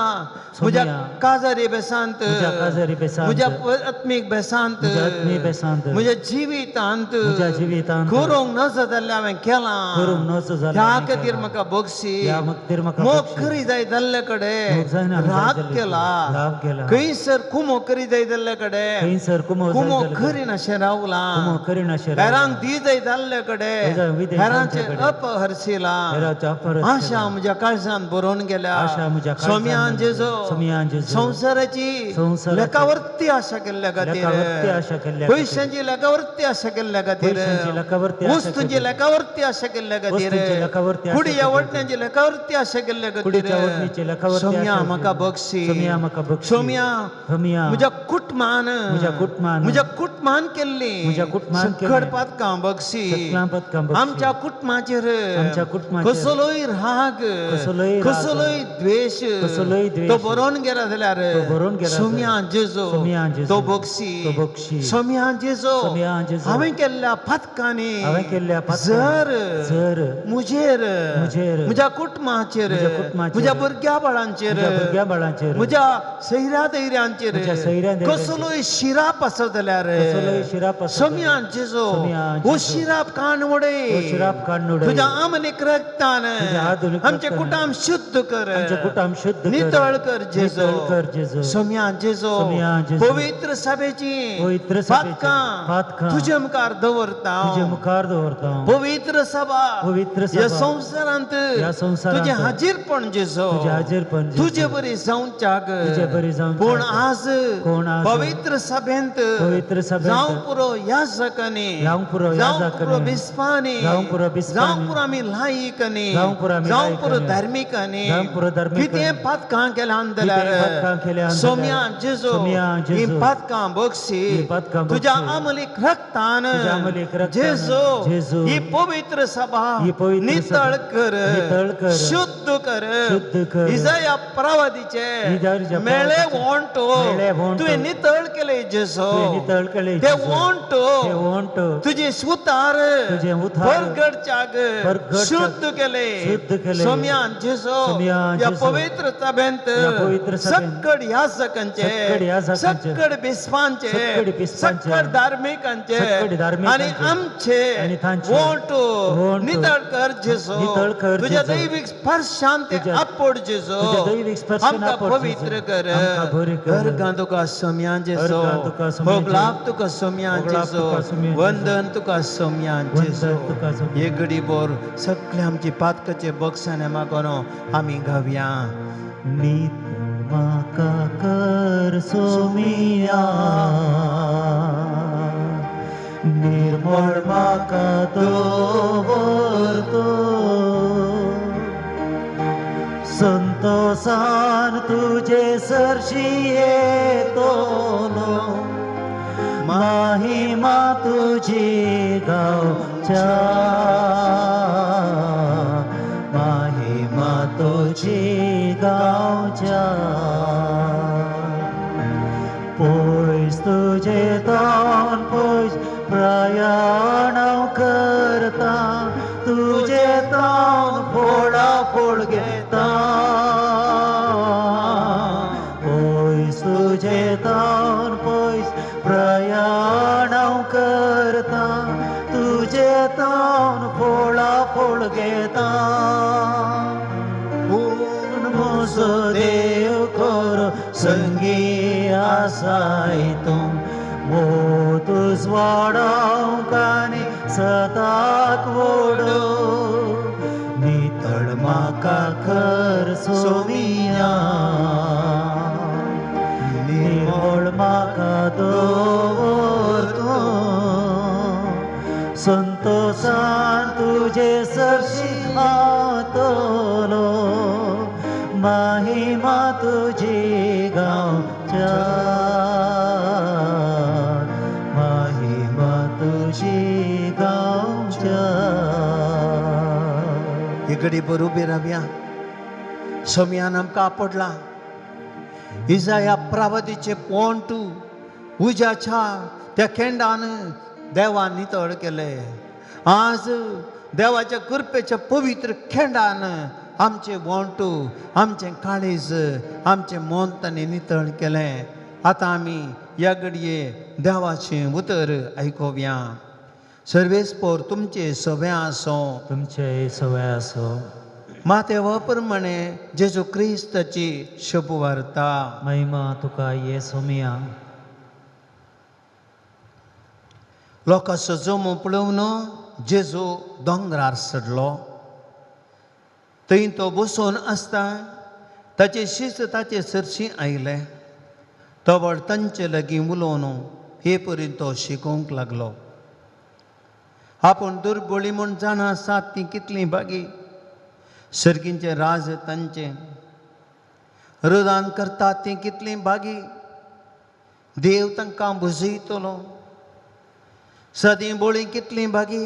म्हज्या काजारी बेसांत म्हज्या काजारी बेसांत, म्हज्या आत्मीक बेसांत म्हज्या आत्मीक बेसांत, म्हज्या जिवितांत म्हज्या जिवितांत, करूंक नजो जाल्लें हांवें केलां करूंक नजो जाल्लें ह्या हांवें खातीर केलां. म्हाका बक्षी ह्या खातीर म्हाका मोग बक्षी. करी जाय जाल्ले कडेन मोग जायना जाय राग जाल्ले केला राग केला. खंयसर कुमो करी जाय जाल्ले कडेन खंयसर कुमो जाय कुमो जाल्ले कडेन, करी नाशें रावलां कुमो करिनाशें हेरांक रावलां. दी जाय जाल्ले कडेन हेरांक विदय हेरांचें जाल्ले कडेन, अपहरशिलां हेरांचें अपहरशिलां. आशा म्हज्या काळजांत बरोवन गेल्या आशा म्हज्या काळजांत सोम्या बरोवन जेजो सोम्या जेजो, संवसाराची संवसाराची लेखावरती आशा केल्ल्या खातीर लेखावरती आशा केल्ल्या खातीर, पयशांची लेखावरती आशा केल्ल्या खातीर पयशांची लेखावरती आशा वस्तूंची केल्ल्या लेखावरती आशा केल्ल्या खातीर वस्तूंची लेखावरती आशा कुडीच्या केल्ल्या वडण्याची लेखावरती आशा केल्ल्या खातीर कुडीच्या वडणीची लेखावरती सोम्या आशा म्हाका केल्ल्या. बक्षी सोम्या म्हाका बक्षी. सोम्या सोम्या म्हज्या कुटुंबान म्हज्या कुटुंबान, म्हज्या कुटुंबान केल्ली म्हज्या कुटुंबान सकड केल्ली. पातकां बक्षी सकलां पातकां बक्षी. आमच्या कुटुंबाचेर आमच्या कुटुंबाचेर कसलोय राग कसलोय राग, कसलोय द्वेश कसलोय द्वेश, तो बरोवन गेला जाल्यार तो बरोवन गेला सोम्या जेजो सोम्या जेजो, तो बक्षी तो बक्षी. सोम्या जेजो सोम्या जेजो, हांवें केल्ल्या पातकांनी हांवें केल्ल्या पातकांनी, जर जर म्हजेर म्हजेर, म्हज्या कुटुंबाचेर म्हज्या कुटुंबाचेर, म्हज्या भुरग्या बाळांचेर म्हज्या भुरग्या बाळांचेर, म्हज्या सैऱ्या दैऱ्यांचेर म्हज्या सैऱ्या दैऱ्यांचेर, कसलोय शिराप आसत जाल्यार कसलोय शिराप आसत सोम्या जेजो सोम्या हो जेजो, शिराप काण उडय हो शिराप काडून उडय. तुज्या आमनीक रक्तान तुज्या आधुनीक आमचें रक्तान, कुटाम शुद्ध कर आमचें कुटाम शुद्ध कर, नितळ कर जेजो नितळ कर जेजो. सोम्या जेजो सोम्या जेजो, पवित्र सभेची पवित्र सभेची पातकां पातकां, तुजे मुखार दवरता तुजे मुखार दवरता. पवित्र सभा पवित्र सभा, ह्या संवसारांत ह्या संवसारांत, तुजें हाजीरपण जेजो तुजें हाजीरपण जेजो, तुजे बरी जावच्याक तुजे बरी जावच्याक, पूण आज कोण आज, पवित्र सभेंत पवित्र सभेंत, जावंक पुरो याजकांनी जावंक पुरो जावंक पुरो याजकांनी, बिस्पांनी जावंक पुरो बिस्पांनी, जावंक पुरो आमी लायकांनी जावंक पुरो आमी जावंक पुरो लायकांनी, धार्मिकांनी जावंक पुरो धार्मिकांनी, कितें पातकां केल्यां कितें पातकां केल्यां जाल्यार जाल्यार, सोम्या जेजो सोम्या जेजो, ही पातकां बक्षी ही पातकां बक्षी, तुज्या आमलीक रक्तान तुज्या आमलीक रक्तान, जेजो जेजो, ही पवित्र सभा ही पवित्र नितळ सभा, कर नितळ कर, शुद्ध कर शुद्ध कर, इजाया प्रवादीचे इजाया मेळे प्रवादीचे, वोंटो मेळे वोंटो, तुवें नितळ केले जेजो तुवें नितळ केले ते जेजो, वोंटो ते वोंटो, तुजे सुतार तुजे उतार, परगडच्याक परगडच्याक, शुद्ध केले शुद्ध केले, सोम्या जेजो सोम्या ह्या जेजो, पवित्र सभेंत ह्या पवित्र सभेंत, सक्कड याजकांचे सक्कड याजकांचे, सक्कड बिस्पांचे सक्कड बिस्पांचे, सक्कड धार्मिकांचे सक्कड धार्मिकांचे, आणि आमचे आनी तांचे, वोंटो वोंटो, नितळ कर जेजो नितळ कर तुज्या जेजो, दैवीक स्पर्शान ते तुज्या आपोड जेजो तुज्या दैवीक स्पर्शान आमकां आपोड पवित्र जेजो, कर आमकां बरें कर. अर्गां तुका सोम्यान जेजो, अर्गां तुका सोम्यान होगलाप तुका सोम्यान होगलाप जेजो, तुका सोम्यान जेजो, वंदन तुका सोम्यान वंदन जेजो। तुका सोम्यान। एक घडी बोर सगळे आमची पातकाचे बक्षाने मागून आमी गावया। नीत म्हाका कर सोमिया, निर्मळ म्हाका दवर तूं, संतोसान तुजे सरशी येतलो, महिमा तुजी गावच्या, महिमा तुजी गावच्या। पयस तुजे तावन पयस प्रयाण करता, तुजे तावन फोडा फोड घेता, पयस तुजे तावन पयस प्रयाण करता, तुजे तावन फोडा फोड घेता। पूण म्हजो देव खरो संगी आसाय तूं, मोत उजवाडावंक आनी सदाक वडो, नितळ म्हाका कर सोमिया, निर्मळ म्हाका दवर तूं, संतोसान तुजे सरशी हांव, महिमा तुजी गावच्या, महिमा तुजी गावच्या। ही घडी भर उबी रावया। सोम्यान आमकां आपडला। इजाया प्रावतीचे पोंट उज्याच्या त्या खेंडान देवान नितळ केले। आज देवाच्या कृपेच्या पवित्र खेंडान आमचे वोंट, आमचें काळीज, आमचें मन तांणी नितळ केलें। आतां आमी ह्या घडये देवाचें उतर आयकुया। सर्वेस्पोर तुमचे सगळें आसूं, तुमचे सगळें आसूं। मातेवा प्रमाणे जेजू क्रिस्ताची शुभवार्ता। महिमा तुका ये सोमिया। लोकांचो जमो पळोवन जेजू दोंगरार चडलो। थंय तो बसून आसता ताचे शिस्त ताचे सरशी आयले। तवळ तांचे लागीं उलोवन हे परीन तो शिकोवंक लागलो। आपूण दुर्बळी म्हूण जाणा आसात ती कितली बागी, सर्गींचें राज तांचें, रुदान करतात ती कितली बागी, देव तांकां भुजयतलो। सदीं बोळी कितली बागी,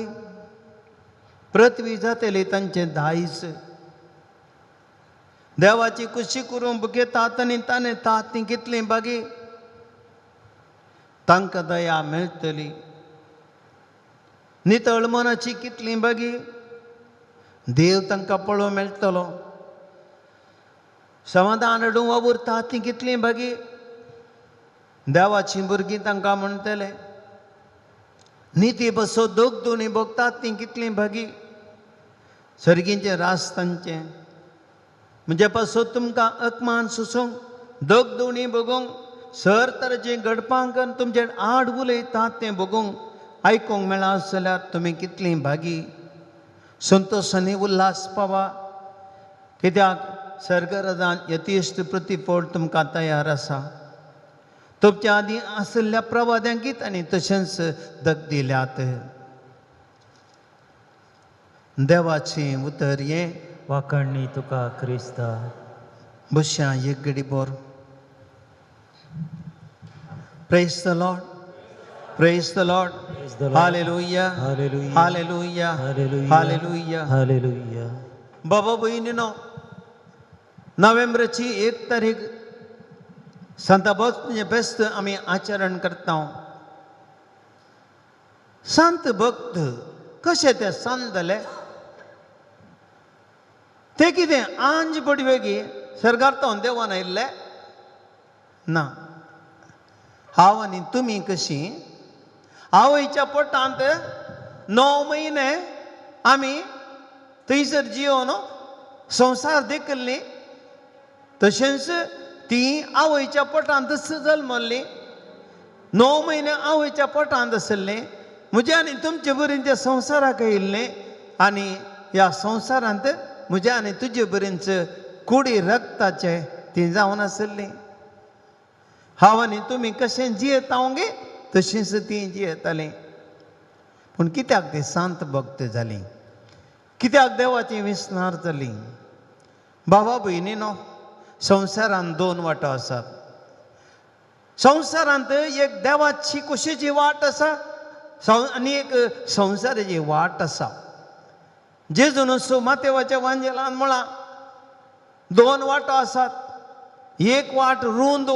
पृथ्वी जातली तांचें दायज। देवाची कुशी करूंक भुकेतात आनी ताणेतात ती कितली बागी, तांकां दया मेळटली। नितळ मनाची कितली बागी, देव तांकां पळोवंक मेळटलो। समाधान हाडूंक वावुरतात ती कितली बागी, देवाची भुरगीं तांकां म्हणटले। निती बसो दोग दोनी भोगतात ती कितली बागी, सर्गींचें रास तांचें। म्हणजे पासो तुमकां अपमान सोसूंक, दोग दोनी भोगूंक, सर तरेचें घडपांक तुमचे आड उलयतात तें भोगूंक आयकूंक मेळा जाल्यार तुमी कितलीं भागी। संतोश आनी उल्हास पावा, कित्याक सर्गराजान यथेश्ट प्रतिफळ तुमकां तयार आसा। तुमच्या आदीं आशिल्ल्या प्रवाद्यांकीत आनी तशेंच दग दिल्यात। देवाचें उतर हें। वाखाणणी तुका क्रिस्ता। बसया एक घडी bore. Praise the Lord, praise the Lord. Praise the Lord. Hallelujah, hallelujah, hallelujah, hallelujah, hallelujah, hallelujah. बाबा भयणीनो, नोव्हेंबराची 1 तारीख सांता भक्त बेस्त आमी आचरण करता। संत भक्त कशे ते संत जाले, ते कितें आंज पडवेगी सरकार तो देवान आयिल्ले ना। हांव आनी तुमी कशी आवयच्या पोटांत 9 म्हयने आमी थंयसर जियोन संवसार देखिल्ली, तशेंच ती आवयच्या पोटांतच जल्मल्ली, 9 म्हयने आवयच्या पोटांत आसले, म्हज्या आनी तुमचे बरीन त्या संवसाराक येयल्लें आनी ह्या संवसारांत म्हज्या आनी तुजे बरींच कुडी रक्ताचे ती जावन आसली। हांव आनी तुमी कशें जियेता गे तशींच ती जियेतालीं। पूण कित्याक ती शांत भक्त जाली, कित्याक देवाची विसनार जाली? बाबा भयणीनो, संवसारांत 2 वाटो आसात। संवसारांत एक देवाची कुशीची वाट आसा आनी एक संवसाराची वाट आसा। जेजून मातेवाच्या वांजेलान म्हळां 2 वाटो आसात, एक वाट रुंद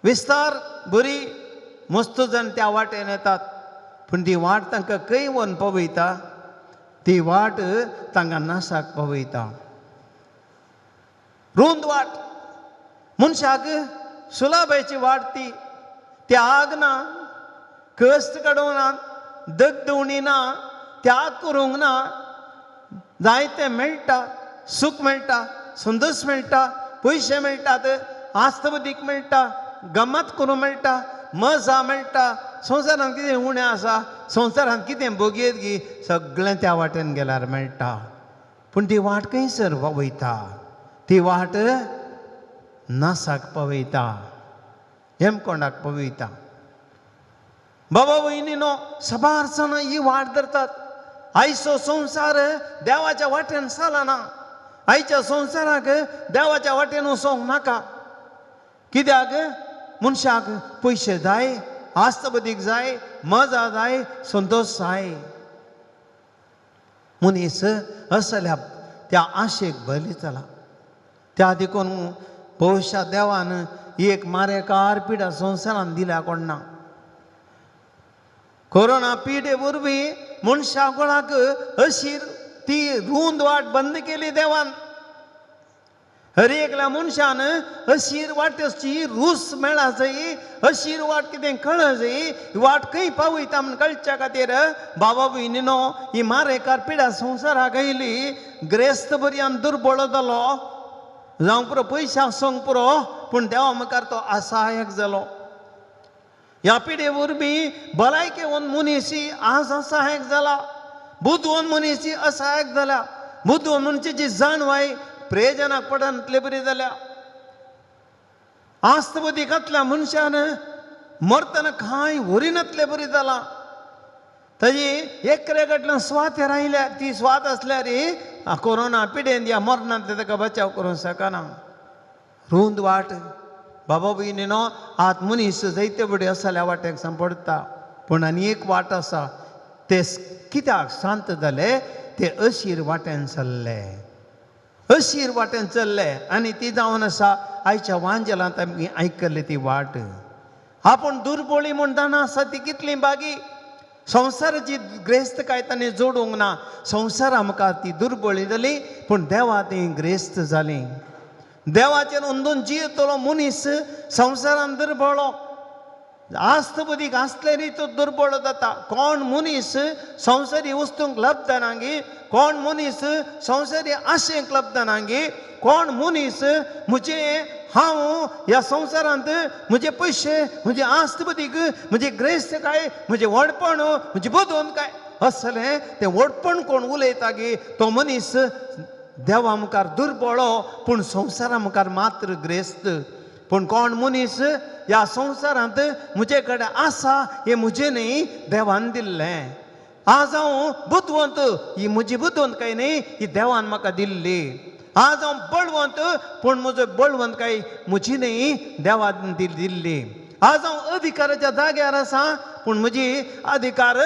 विस्तार बरी मस्त जाण त्या वाटेन येतात, पूण ती वाट तांकां खंय वचून पावयता? ती वाट तांकां नासाक पावयता। रुंद वाट मनशाक सुलाबायची वाट, ती त्याग ना, कश्ट काडूंक ना, दगदवणी ना, त्याग करूंक ना, जायतें मेळटा, सूख मेळटा, संतोश मेळटा, पयशे मेळटात, आस्तबदीक मेळटा, गमत करूंक मेळटा, मजा मेळटा। संवसारांत कितें उणें आसा, संवसारांत कितें भोगयेत गी, सगळें त्या वाटेन गेल्यार मेळटा। पूण ती वाट खंयसर वयता? ती वाट नासाक पावयता, हेमकोंडाक पावयता। बाबा भयणीनो, साबार जाणां ही वाट धरतात। आयचो संवसार देवाच्या वाटेन चलना, आयच्या संवसाराक देवाच्या वाटेन वचोंक नाका। कित्याक? मनशाक पयशे जाय, आस्तबदीक जाय, मजा जाय, संतोश जाय। मनीस असल्या त्या आशेक बली चला। त्या देखून भविश्या देवान एक मारेकार पिडा संवसारान दिल्या कोण ना। कोरोना पिडे वरवीं मनशा गोळाक अशी ती रुंद वाट बंद केली देवान। हर एकल्या मनशान अशीर वाटेची रूस मेळा जाय, अशीर वाट कितें कळ जाय, वाट खंय पावयता म्हूण कळच्या खातीर बाबा भयणीनो ही मारेकार पिडा संवसाराक आयली। ग्रेस्त बरयान दुर्बळ जालो, जावंक पुरो पयशे आसूंक पुरो, पूण देवा मुखार तो असहायक जालो। ह्या पिडे वरवीं भलायकेवन मनीस आज असहायक जाला, बुदवंत मनीस असहायक जाला, बुदवंत मनशाची जाणवाय प्रेजनाक पडनातले बरी जाल्या। आस्तबदीकांतल्या मनशान मरतना कांय व्हरिनातले बरी जाला। ताजी एकरे कडल्यान स्वात रायल्या, ती स्वात आसल्यार कोरोना पिडेन ह्या मरणांतले ताका बचाव करूंक शकना। रुंद वाट बाबा भयणीनो, आत मनीस जायते बडी आसल्या वाटेक सांपडटा, पूण आनी एक वाट आसा। ते कित्याक शांत जाले? ते अशीर वाटेन चल्ले, अशीर वाटेन चल्ले आनी ती जावन आसा आयच्या वांजेलांत आमी आयकल्ली ती वाट। आपूण दुर्बोळी म्हूण जाणा आसा ती कितली बागी, संवसाराची ग्रेस्तकाय ताणें जोडूंक ना, संवसारा मुखार ती दुर्बळी जाली, पूण देवा ती ग्रेस्त जाली। देवाचेर अंदून जियेतलो मनीस संवसारान दुर्बळो, आस्तबदीक आसल्यारय तो दुर्बळ जाता। कोण मनीस संवसारी वस्तूंक लब्धना गी, कोण मनीस संवसारी आशेक लब्धना गी, कोण मनीस म्हजे हांव ह्या संवसारांत म्हजे पयशे, म्हजे आस्तबदीक, म्हजे ग्रेस्त काय, म्हजें व्हडपण, म्हजें बुदवंत काय असलें तें व्हडपण कोण उलयता गी, तो मनीस देवा मुखार दुर्बळो, पूण संवसारा मुखार मात्र ग्रेस्त। पूण कोण मनीस ह्या संवसारांत म्हजे कडेन आसा हें म्हजें न्ही, देवान दिल्लें। आज हांव बुदवंत, ही म्हजी बुदवंत काय न्ही, ही देवान म्हाका दिल्ली। आज हांव बळवंत, पूण म्हजो बळवंत काय म्हजी न्ही, देवान दिल्ली। आज हांव अधिकाराच्या जाग्यार आसा, पूण म्हजी अधिकार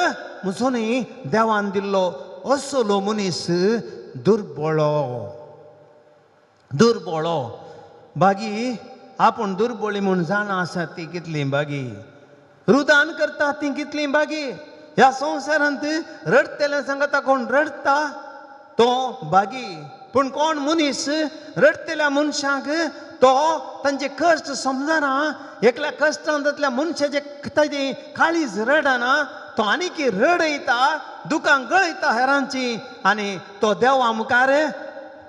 म्हजो न्ही, देवान दिल्लो। असलो मनीस दुर्बळो, दुर्बळो बागी आपूण दुर्बळी म्हूण जाणा आसा ती कितली बागी, रुदान करता ती कितली बागी। ह्या संवसारांत रडटले सांगता कोण रडटा तो बागी, पूण कोण मनीस रडटल्या मनशांक तो तांचे कश्ट समजना, एकल्या कश्टांतल्या मनशाचे ताजे काळीज रडना, तो आनीक रडयता, दुकां गळयता हेरांची, आनी तो देवा मुखार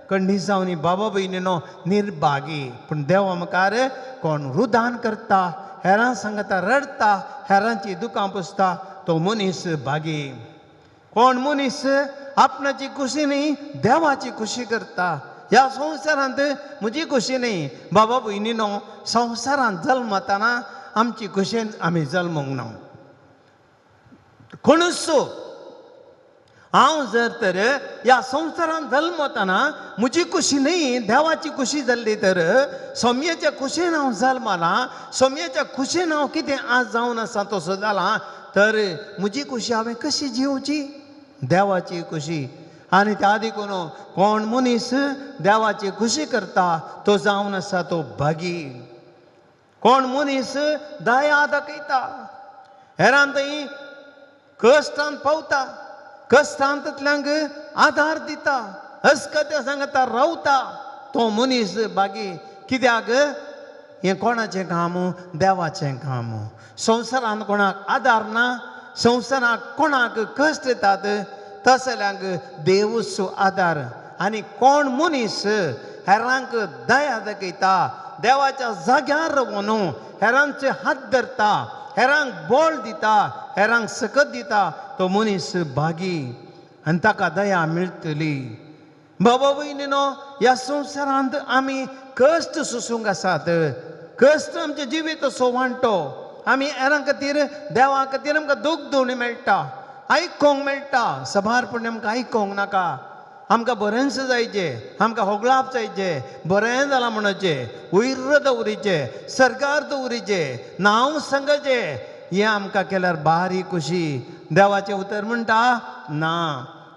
कंडी जावन बाबा भयणीनो निर्भागी. पूण देवा मुखार कोण रुदान करता, हेरां सांगता रडटा, हेरांची दुकां पुसता तो मनीस भागी. कोण मनीस आपणाची खुशी न्ही देवाची खुशी करता. ह्या संवसारांत म्हजी खुशी न्ही बाबा भयणीनो, संवसारांत जल्मताना आमची खुशेन आमी जल्मूंक ना. कोणूच हांव जर तर ह्या संवसारांत जल्मताना म्हजी खुशी न्ही देवाची खुशी जाल्ली तर सोमयेच्या खुशेन हांव जल्मलां, सोमयेच्या खुशेन हांव कितें आज जावन आसा तसो जाला तर म्हजी खुशी हांवें कशी जिवची? देवाची खुशी. आनी त्या देखून कोण मनीस देवाची खुशी करता तो जावन आसा तो भागी. कोण मनीस दया दाखयता, हेरां थंय कश्टान पावता, कश्टांतल्यांक आदार दिता, हस्कत्या सांगता रावता तो मनीस भागी. कित्याक? हें कोणाचें काम? देवाचें काम. संवसारांत कोणाक आदार ना, संवसाराक कोणाक कश्ट येतात तसल्यांक देवूच आदार. आनी कोण मनीस हेरांक दया दाखयता, देवाच्या जाग्यार रावन हेरांचे हात धरता, हेरांक बळ दिता, हेरांक सकत दिता तो मनीस भागी आनी ताका दया मेळटली. बाबा भयणीनो, ह्या संवसारांत आमी कश्ट सोसूंक आसात. कश्ट आमच्या जिवीत असो वांटो. आमी हेरां खातीर देवा खातीर आमकां दूख दवणी मेळटा, आयकोंक मेळटा. सबारपणी आमकां आयकोंक नाका, आमकां बरेंच जायचें, आमकां होगळाप जायचें, बरें जालां म्हणचें, वयर दवरीचें, सरकार दवरीचें, नांव सांगचें. हें आमकां केल्यार बारीक खुशी. देवाचें उतर म्हणटा ना,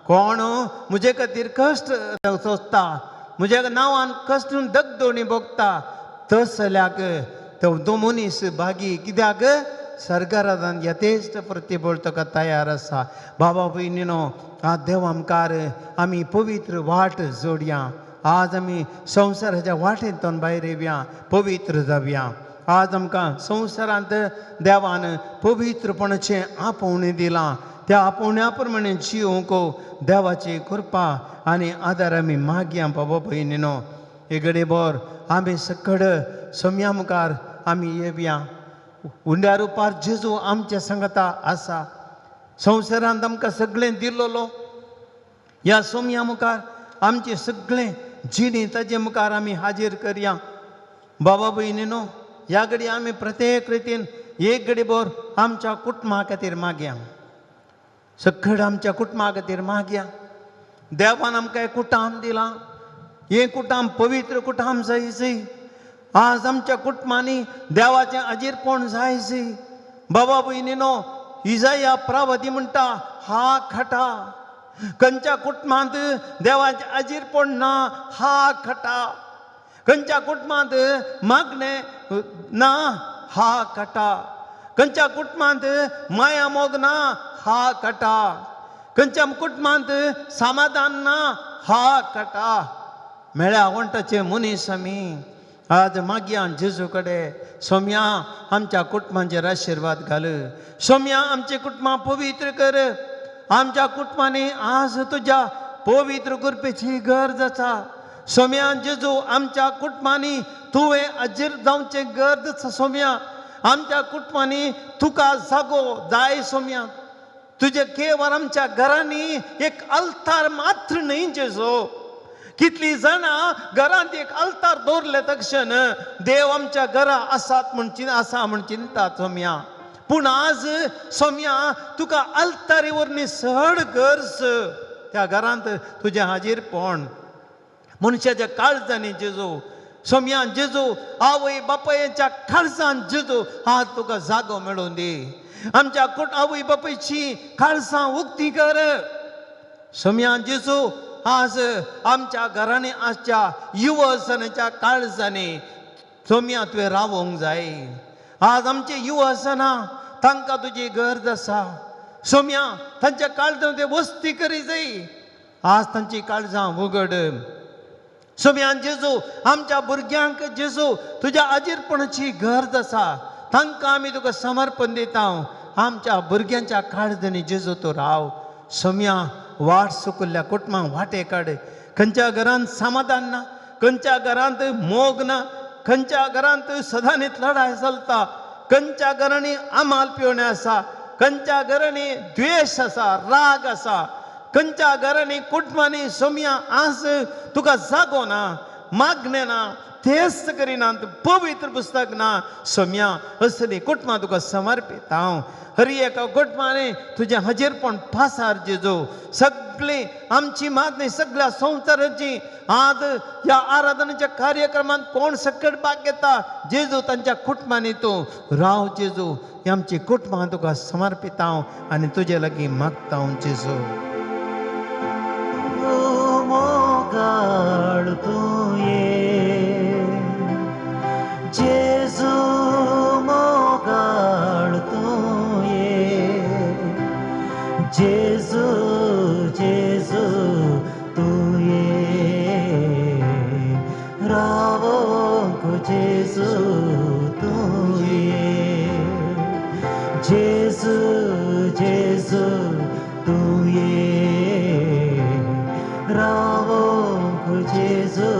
कोण म्हजे खातीर कश्ट सोंसता, म्हज्या नांवान कश्ट दगदोणी भोगता तसल्याक तो मनीस भागी. कित्याक? सरकारान यथेश्ट प्रतिबळ ताका तयार आसा. बाबा भयणीनो, आज देवा मुखार आमी पवित्र वाट जोडया. आज आमी संवसाराच्या वाटेंतल्यान भायर येवया, पवित्र जावया. आज आमकां संवसारांत देवान पवित्रपणाचें आपोवणें दिलां, त्या आपोवण्या प्रमाणे जिवंक देवाची कृपा आनी आदार आमी मागया. बाबा भयणीनो, हे घडये आमी सकड सोम्या मुखार आमी येवया. उंड्या रुपार जेजू आमच्या सांगता आसा. संवसारांत आमकां सगळें दिल्लो, ह्या सोम्या मुखार आमचें सगळें जिणी ताजे मुखार आमी हाजीर करया. बाबा भयणीनो, ह्या घडये आमी प्रत्येक रितीन एक घडी भर आमच्या कुटुंबा खातीर मागया, सगळें आमच्या कुटुंबा खातीर मागया. देवान आमकां एक कुटाम दिलां, हें कुटाम पवित्र कुटाम जायची. आज आमच्या कुटुंबांनी देवाचें अजीरपण जायची. बाबा भयणीनो, इजाया प्रवादी म्हणटा हा खटा. खंयच्या कुटुंबांत देवाचें अजीरपण ना हा खटा. खंयच्या कुटुंबांत मागणें ना हा खटा. खंयच्या कुटुंबांत माया मोग ना हा खटा. खंयच्या कुटुंबांत समाधान ना हा खटा. मेळ्या वंटाचे मनीस आमी आज मागया जेजू कडेन, सोम्या आमच्या कुटुंबांचेर आशिर्वाद घाल, सोम्या आमच्या कुटुंबां पवित्र कर. आमच्या कुटुंबांनी आज तुज्या पवित्र कृपेची गरज आसा. सोम्या जेजू आमच्या कुटुंबांनी तुवें अजीर जावचें गरज आसा. सोम्या आमच्या कुटुंबांनी तुका जागो जाय. सोम्या तुजे केवळ आमच्या घरांनी एक अल्तार मात्र न्हय जेजू. कितली जाणां घरांत एक अल्तार दवरले तक्षण देव आमच्या घरा आसात म्हण आसा म्हण चिंता सोम्या. पूण आज सोम्या तुका अल्तारी वरवीं चड गरज त्या घरांत तुजें हाजीरपण मनशाच्या काळजांनी जेजू. सोम्या जेजू आवय बापायच्या काळजान जेजू आज तुका जागो मेळून दी. आमच्या आवय बापायची काळजां उक्ती कर. सोम्या जेजू आज आमच्या घरांनी आसच्या युवजनाच्या काळजांनी सोम्या तुवें रावोंक जाय. आज आमचे युवजना तांकां तुजी गरज आसा. सोम्या तांच्या काळजां ते वस्ती करी जाय. आज तांची काळजां उगड. सोम्या जेजू आमच्या भुरग्यांक जेजू तुज्या आजीरपणाची गरज आसा. तांकां आमी तुका समर्पण दिता. आमच्या भुरग्यांच्या काळजांनी जेजू तूं राव. सोम्या वाट सुकुल्ल्या कुटुंबांक वाटे काड. खंयच्या घरांत समाधान ना, खंयच्या घरांत मोग ना, खंयच्या घरांत सदांनीत लढाय चलता, खंयच्या घरांनी आमाल पिवणें आसा, खंयच्या घरांनी द्वेश आसा, राग आसा, खंयच्या घरांनी कुटुंबांनी सोमया आज तुका जागो ना, मागणें ना, तेच करिना, पवित्र पुस्तक ना. सोम्या असली कुटुंबां तुका समर्पित हांव. हर एका कुटुंबांनी तुजें हाजीरपण पासार जेजू. सगळी आमची मागणी सगळ्या संवसाराची आज ह्या आराधनेच्या कार्यक्रमांत कोण सकट भाग घेता जेजू तांच्या कुटुंबांनी तूं राव जेजू. ही आमची कुटुंबां तुका समर्पित हांव आनी तुजे लागीं मागता हांव जेजू. मोगाळ तूं ये जेजू, मोगाळ तूं ये जेजू, जेजू तूं ये रावोंक जेजू तूं ये जेजू, जेजू तूं ये रावोंक जेजू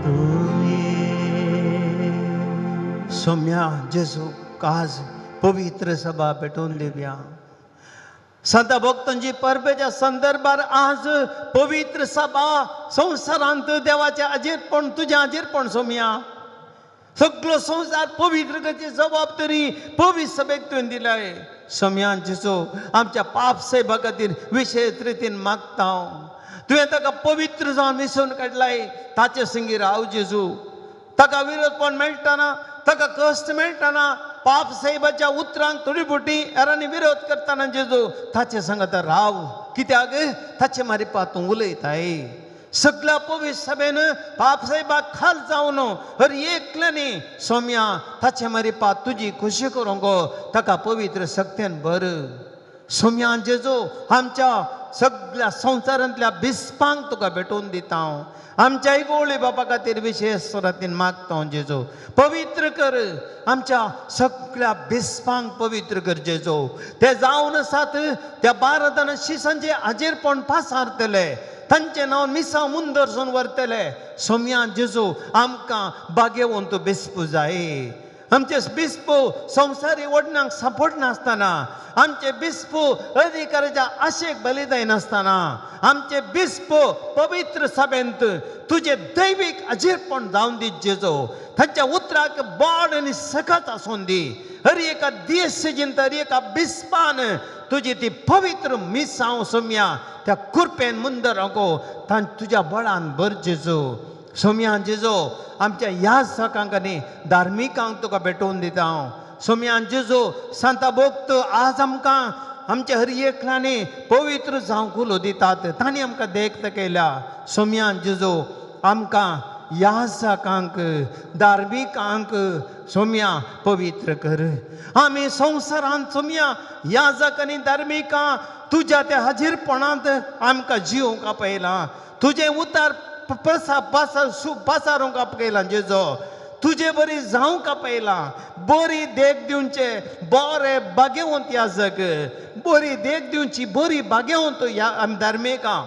तूं ये. सोम्या जेजू आज पवित्र सभा भेटोवन दिवया. संत भक्तांची परबेच्या संदर्भार आज पवित्र सभा संवसारांत देवाचें आजीरपण तुजें आजीरपण सोम्या. सगळो संवसार पवित्र करची जबाबदारी पवित्र सभेक तुवें दिलाय. सोम्या जेजू आमच्या पाप सेवा खातीर विशेश रितीन मागता हांव. तुवें ताका पवित्र जावन मिसोवन काडलाय, ताचे संगी राव जेजू. ताका विरोधपण मेळटना, ताका कश्ट मेळटना, पाप साहेबाच्या उतरांक थोडी बोटी हेरांनी विरोध करतना जेजू ताचे सांगता राव. कित्याक ताचे मारिपा तूं उलयताय. सगळ्या पवित्र सभेन पाप साहेबाक खाल जावन हर एकल्यानी सोम्या ताचे मारिपा तुजी खुशी करूंक ताका पवित्र शक्तेन भर. सोम्या जेजू आमच्या सगळ्या संवसारांतल्या बिस्पांक तुका भेटोवन दिता हांव. आमच्या गोळी बापा खातीर विशेश रातीन मागता हांव जेजू. पवित्र कर आमच्या सगळ्या बिस्पांक, पवित्र कर जेजू. ते जावन आसात त्या 12 जाणां शिसांचे हाजीरपण पासारतले, तांचें नांव मिसां मुंदरसून व्हरतले. सोम्या जेजू आमकां बागेवंत बिस्पू जाय. आमचे बिस्पू संवसारी ओडणाक सापडनासतना, आमचे बिस्पू अधिकाराच्या आशेक बली जायनासतना, आमचे बिस्पू पवित्र सभेंत तुजें दैवीक अजीरपण जावन दी जेजू. तांच्या उतराक बोड आनी सकत आसून दी. हर एका देश जिंत हर एका बिस्पान तुजी ती पवित्र मिसांव सोम्या त्या कुरपेन मुंदर तां तुज्या बळान भर जेजू. सोम्या जेजू आमच्या ह्या सकांक आनी धार्मिकांक तुका भेटोवन दिता हांव. सोम्या जेजू सांता भक्त आज आमकां आमच्या हर एकल्यानी पवित्र जावंक उलो दितात, तांणी आमकां देख केल्या. सोम्या जेजू आमकां ह्या सकांक धार्मिकांक सोम्या पवित्र कर. आमी संवसारांत सोम्या ह्या जाक आनी धार्मिकां तुज्या त्या हाजीरपणांत आमकां जिवंक आपयलां. तुजें उतार पासारूंक आपयलां जेजो. तुजे बरी जावंक आपयलां. बरी देख दिवचे बरे बागेवंत ह्या जग, बरी देख दिवची बरी बागेवंत ह्या आमी धार्मिकां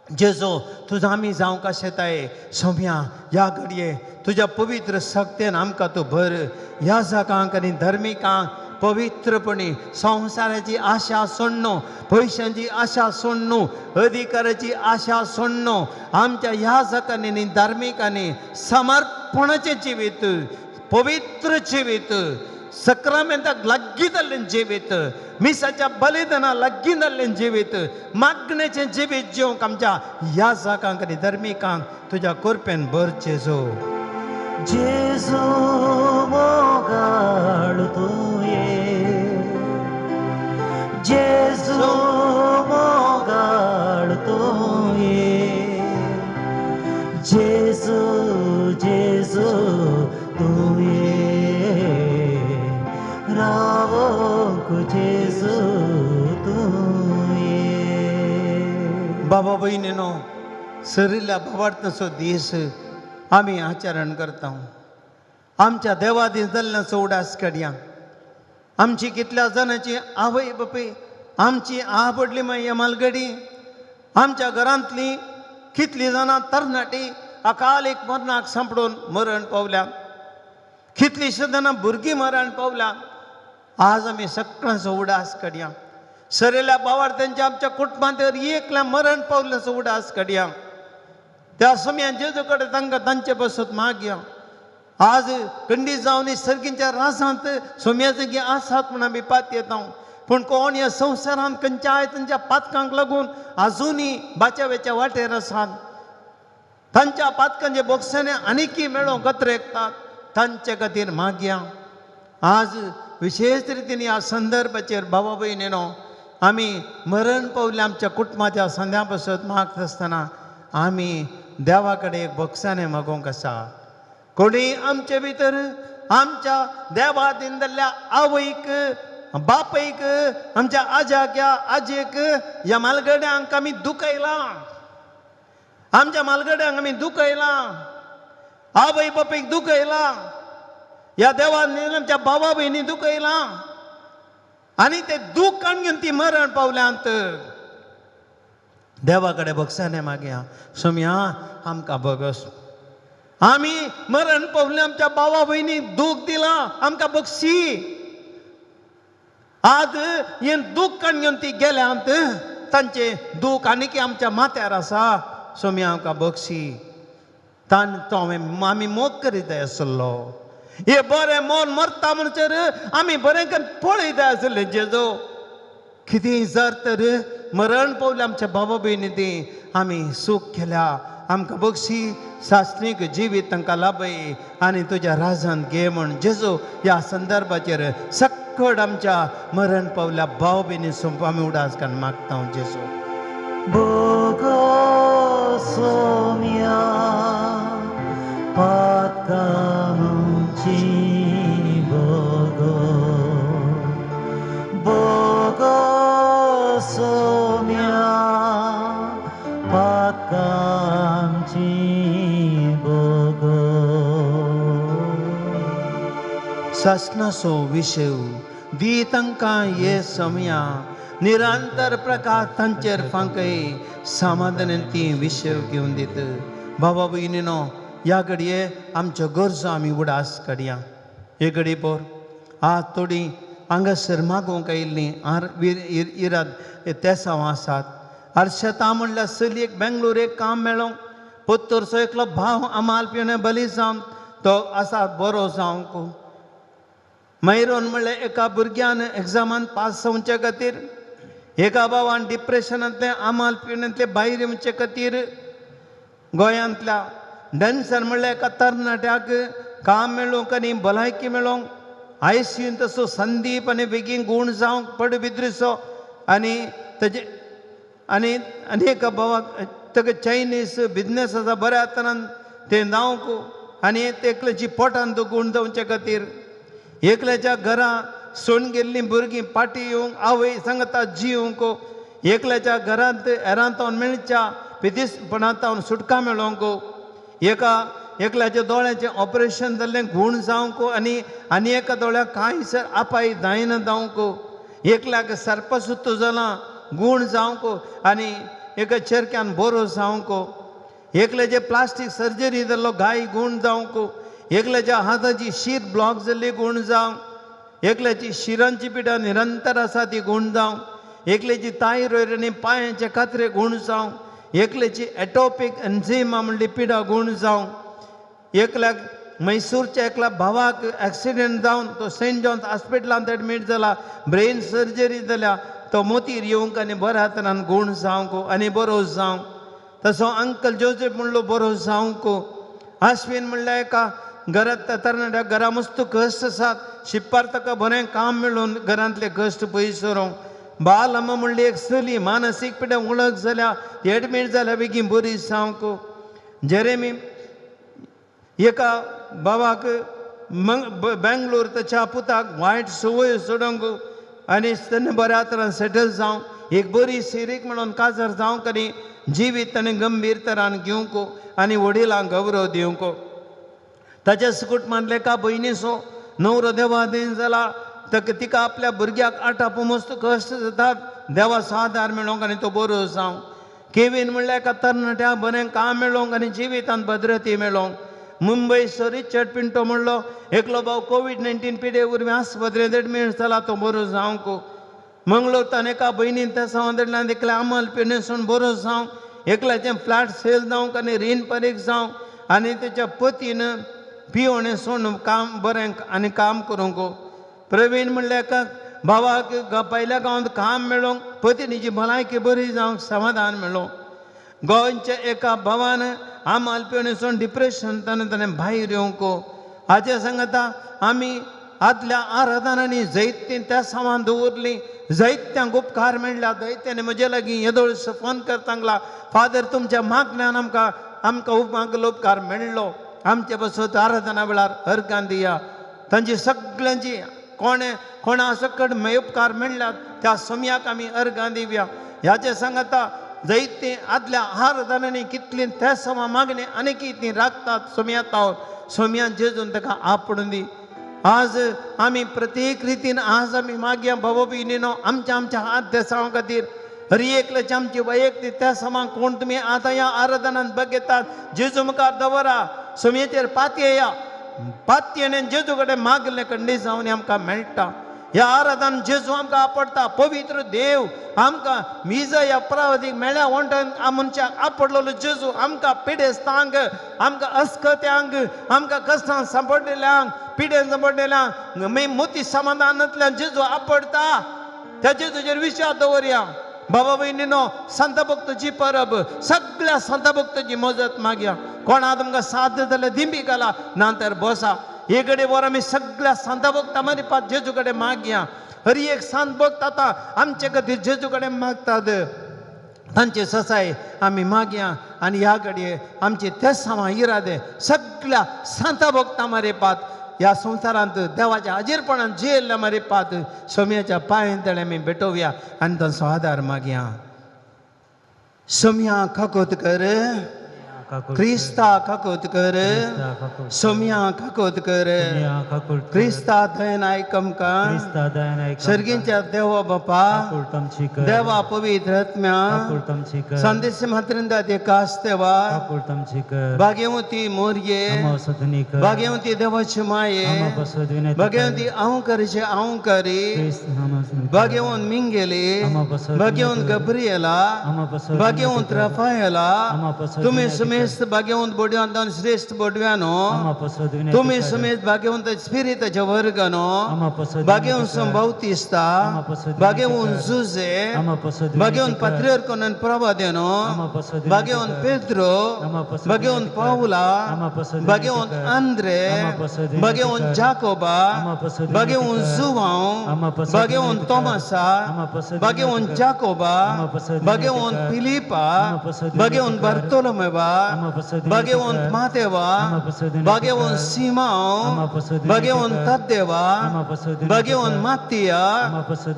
जेजो तुजो आमी जावंक आशेताय. सोम्या ह्या घडये तुज्या पवित्र शक्तेन आमकां तूं भर. ह्या जाकांक आनी धार्मिकांक पवित्रपणी संवसाराची आशा सोडणो, पयशांची आशा सोडणो, अधिकाराची आशा सोडणो, आमच्या ह्या जाकांनी आनी धार्मिकांनी समर्पणाचें जिवीत, पवित्र जिवीत, सक्रामेंताक लागीं जाल्लें जिवीत, मिसाच्या बलिदाना लागीं जाल्लें जिवीत, मागण्याचें जिवीत जिवंक आमच्या ह्या जाकांक आनी धार्मिकांक तुज्या कृपेन भर जेजू. जेजू मोगाळ तूं ये जेजू, मोगाळ तूं ये जेजू, जेजू तूं ये रावोंक जेजू तूं ये. बाबा भयणीनो सरिल्ल्या बाबार्थाचो दीस आमी आचरण करता. आमच्या देवा दीस जाल्ल्याचो उडास काडया. आमची कितल्या जाणांची आवय बापूय, आमची आवडली माय मालगडी, आमच्या घरांतली कितलीं जाणां तरणाटी अकालीक मरणाक सांपडून मरण पावल्या, कितलींशीं जाणां भुरगीं मरण पावल्या. आज आमी सगळ्यांचो उडास काडया. सरेल्या बावार तेंच्या आमच्या कुटुंबांत एकल्या मरण पावल्याचो उडास काडया. त्या समयान जेजू कडेन तांकां तांचे बसत मागया. आज कंडी जावन सर्गींच्या रासांत सोम्याचे आसात म्हूण आमी पातयेता, पूण कोण ह्या संवसारांत खंयच्याय तांच्या पातकांक लागून आजुनूय बाच्यावेच्या वाटेर आसात. तांच्या पातकांचे बोक्सांनी आनीकय मेळोवंक कत्रेकतात, तांचे खातीर मागया. आज विशेश रितीन ह्या संदर्भाचेर बाबा भयणीनो आमी मरण पावले आमच्या कुटुंबाच्या संद्या पासत मागता आसतना आमी देवा कडेन एक बोक्साणें मागोवंक आसा. कोणी आमचे भितर आमच्या देवा दिल्ल्या आवयक, बापयक, आमच्या आज्याक या आजयेक, ह्या मालगड्यांक आमी दुखयलां, आमच्या मालगड्यांक आमी दुखयलां, आवय बापयक दुखयलां, ह्या देवान आमच्या बाबा भयणी दुखयलां आनी ते दूख काडून घेवन ती मरण पावल्यांत. देवा कडेन भगसाणें मागया, सोम्या आमकां भगस, आमी मरण पावले आमच्या बाबा भयणीक दूख दिलां, आमकां बक्षी. आज हें दूख काडून घेवन ती गेल्यांत, तांचें दूख आनीक आमच्या माथ्यार आसा, सोम्या आमकां बक्षी. तान तो हांवें आमी मोग करीत आसलो, हे बरें मन मरता म्हणसर आमी बरें करून पळयता आसले जेजो. कितें जर तर मरण पावले आमच्या बाबा भयणी ती आमी सूख केल्या, आमकां बक्षी, सासणीक जिवीत तांकां लाभय आनी तुज्या राजान घे म्हण जेजू ह्या संदर्भाचेर सक्कड आमच्या मरण पावल्या भाव भयणी सोंप आमी उडास काडून मागता जेजू. बोगो सोम्या पातकांची बोगो, बोगो सोम्या पातकांची बोगो. सासणाचो विशय दी तांकां हे समया, निरंतर प्रकाश तांचेर फांकय, समाधानान ती विशय घेवन दित. बाबा भयणीनो ह्या घडये आमच्यो गरजो आमी उडास काडया. हे घडी पोर आज थोडी हांगासर मागूंक आयिल्लीं इराद तेसांव आसात. हर्षता म्हणल्यार चलयेक बेंगलोर एक काम मेळोंक, पोत्तोरचो एकलो भाव अमाल पिवणे बली जावन तो आसा बरो जावंक. मैरोन म्हणल्यार एका भुरग्यान एग्जामान पास जावचे खातीर, एका भावान डिप्रेशनांतलें अमाल पिवण्यांतलें भायर येवचे खातीर, गोंयांतल्या डॅन्सर म्हणल्यार एका तरणाट्याक काम मेळोवंक आनी भलायकी मेळोवंक, आयसीयून तसो संदीप आनी बेगीन गूण जावंक पडबिद्रीचो आनी तेजे आनी आनी एका भावाक ताका चायनीज बिजनेस आसा बऱ्या तरान तें जावंक आनी एकल्याची पोटान तो गूण जावचे खातीर, एकल्याच्या घरा सोडून गेल्लीं भुरगीं पाटी येवंक आवय सांगता जिवंक, एकल्याच्या घरांत हेरांतावन मेळच्या पिदीसपणांतावन सुटका मेळोवंक, एका एकल्याच्या दोळ्याचें ऑपरेशन जाल्लें गूण जावंक आनी आनी एका दोळ्याक कांय सर आपाय जायना जावंक, एकल्याक सर्पसुत्त जालां गूण जावंक आनी एका चेरक्यान बरो जावंक, एकल्याचे प्लास्टीक सर्जरी जाल्लो गाय गूण जावंक, एकल्याच्या हाताची शीर ब्लॉक जाल्ली गूण जावंक, एकल्याची शिरांची पिठा निरंतर आसा ती गूण जावंक, एकल्याची थायरॉयड आनी पांयांचे कात्रे गूण जावंक, एकल्याची एटोपीक एन्झिमा म्हणली पिडा गूण जावंक, एकल्याक मैसूरच्या एकल्या भावाक एक्सिडेंट जावन तो सेंट जॉन्स हॉस्पिटलांत एडमीट जाला, ब्रेन सर्जरी जाल्या, तो मोतीर येवंक आनी बऱ्या तरान गूण जावंक आनी बरो जावंक. तसो अंकल जोसेफ म्हणलो बरो जावंक. आश्विन म्हणल्यार एका घरांत तरणाट्या घरा मस्त कश्ट आसात, शिकपाक ताका बरें काम मेळून घरांतले कश्ट पयस व्हरूंक. बालम्मा म्हणली एक चली मानसीक पिड्या वळख जाल्या, एडमीट जाल्या, बेगीन बरी जावंक. जेरेमी एका बाबाक बेंगलोर ताच्या पुताक वायट संवय सोडूंक आनी तेन्ना बऱ्या तरान सेटल जावंक, एक बरी सिरीक म्हणून काजार जावंक आनी जिवीत आनी गंभीर तरान घेवंक आनी वडिलांक गौरव दिवंक. ताच्या कुटुंबांतल्या एका भयणीचो नवरो देवाधीन जाला, ताका तिका आपल्या भुरग्याक आटाप मस्त कश्ट जातात, देवाचो आदार मेळोवंक आनी तो बरो जावंक. केवीन म्हणल्यार एका तरणाट्या बरें काम मेळोंक आनी जिवितांत भद्रती मेळोंक. मुंबय सो रिचर्ड पिंटो म्हणलो एकलो भाव कोवीड-19 पिडे वरवीं आस्पत्रेंत एडमीट जाला, तो बरो जावंक. मंगळूर एका भयणीन त्या धाडल्यान एकलें अमल पिणेसून बरो जावंक, एकल्याचें फ्लॅट सेल जावंक आनी रीण परीक जावंक आनी तेच्या पतीन पियोणें सोडून काम बरें आनी काम करूंक. प्रवीण म्हणल्यार एका भावाक पयल्या गांवांत काम मेळोंक, पतिनीची भलायकी बरी जावंक समाधान मेळोंक. गोंयच्या एका भावान आमल पिवणे सोडून डिप्रेशन ताणें ताणें भायर येवंक. हाचे सांगता आमी आदल्या आराधनांनी जैतीन त्या सामान दवरली, जैत्यांक उपकार मेळ्ळा. जैत्याने म्हजे लागीं येदोळ फोन करता सांगला, फादर तुमच्या मागण्यान आमकां आमकां मागलो उपकार मेळ्ळो. आमचे पासत आराधना वेळार अर्गां दिया. तांची सगळ्यांची कोणें कोणा सकट उपकार मेळ्ळ्यात त्या सोम्याक आमी अर्गां दिवया. ह्याचे सांगता जैते आदल्या आराधनांनी कितलीं त्या समा मागणी आनी कितलीं राखतात सोम्या तावन सोम्यान जेजून ताका आपडून दी. आज आमी प्रत्येक रितीन आज आमी मागया बाबा भयणीनो आमच्या आमच्या हात देसांव खातीर, हर एकल्याची आमची वैयक्तीक त्या समा कोण तुमी आतां ह्या आराधनांत बघयतात जेजू मुखार दवरा, सोमयेचेर पातयेया. पातयेन जेजू कडेन मागले कंडी जावन आमकां मेळटा. ह्या आराधन जेजू आमकां आपडटा. पवित्र देव आमकां मिजा ह्या प्रावतीक मेळ्या वंटन मनशाक आपडलेलो जेजू आमकां पिडेस्तांक, आमकां अस्कत्यांक, आमकां कश्टां सांपडलेल्यांक, पिडेन सांपडलेल्यांक मागीर मोती समाधानांतल्यान जेजू आपडटा. त्या जेजूचेर विश्वास दवरया. बाबा भयणीनो, संत भक्तची परब, सगळ्या संत भक्तची मजत मागया. कोणा तुमकां साथ जाल्यार दिंबी घाला, ना तर बसा. हे कडे वर आमी सगळ्या संत भक्ता मरे जेजू कडेन मागया. हर एक संत भक्त आतां आमचे खातीर जेजू कडेन मागतात, तांचे ससाय आमी मागया. आनी ह्या घडये आमचे ते सामा इरादे सगळ्या संत भक्ता मरे पात ह्या संवसारांत देवाच्या हाजीरपणान जियेल्ल्या मरे पात सोम्याच्या पांय तळे आमी भेटोवया आनी तांचो आदार मागया. सोम्या काकोत कर, क्रिस्ता काकोत कर, सोम्या काकोत कर, क्रिस्ता दयन आयक आमकां. सर्गींच्या देवा बापा, देवा पवित्र आत्म्या, संदेश मात्रिंदा ते कास देवा, भाग्यवती मोरये, भाग्यवती देवाची माये, भाग्यवती हांव करचे हांव करी, भाग्यवंत मिंगेली, भाग्यवंत गब्रियला, भाग्यवंत रफायला, तुमी सुमेस्त भाग्यवंत बोडव्यान श्रेश्ठ बोडव्यानो, तुमी सुमेस्त भाग्यवंत स्पिरिताच्या वर्गानो, भाग्यवंत बाउतिस्ता, भाग्यवंत जुजे, भाग्यवंत पात्रियार्कोन प्रवाद्यानो, भाग्यवंत पेद्रो, भाग्यवंत पावला, भाग्यवंत आंद्रे, भाग्यवंत जाकोबा, भाग्यवंत जुवांव, भाग्यवंत तोमासा, भाग्यवंत जाकोबा, भाग्यवंत फिलिपा, भाग्यवंत बार्तोलोमेवा, भाग्यवंत मातेवा, भाग्यवंत सिमांव, भाग्यवंत तद्देवा, भाग्यवंत मातिया,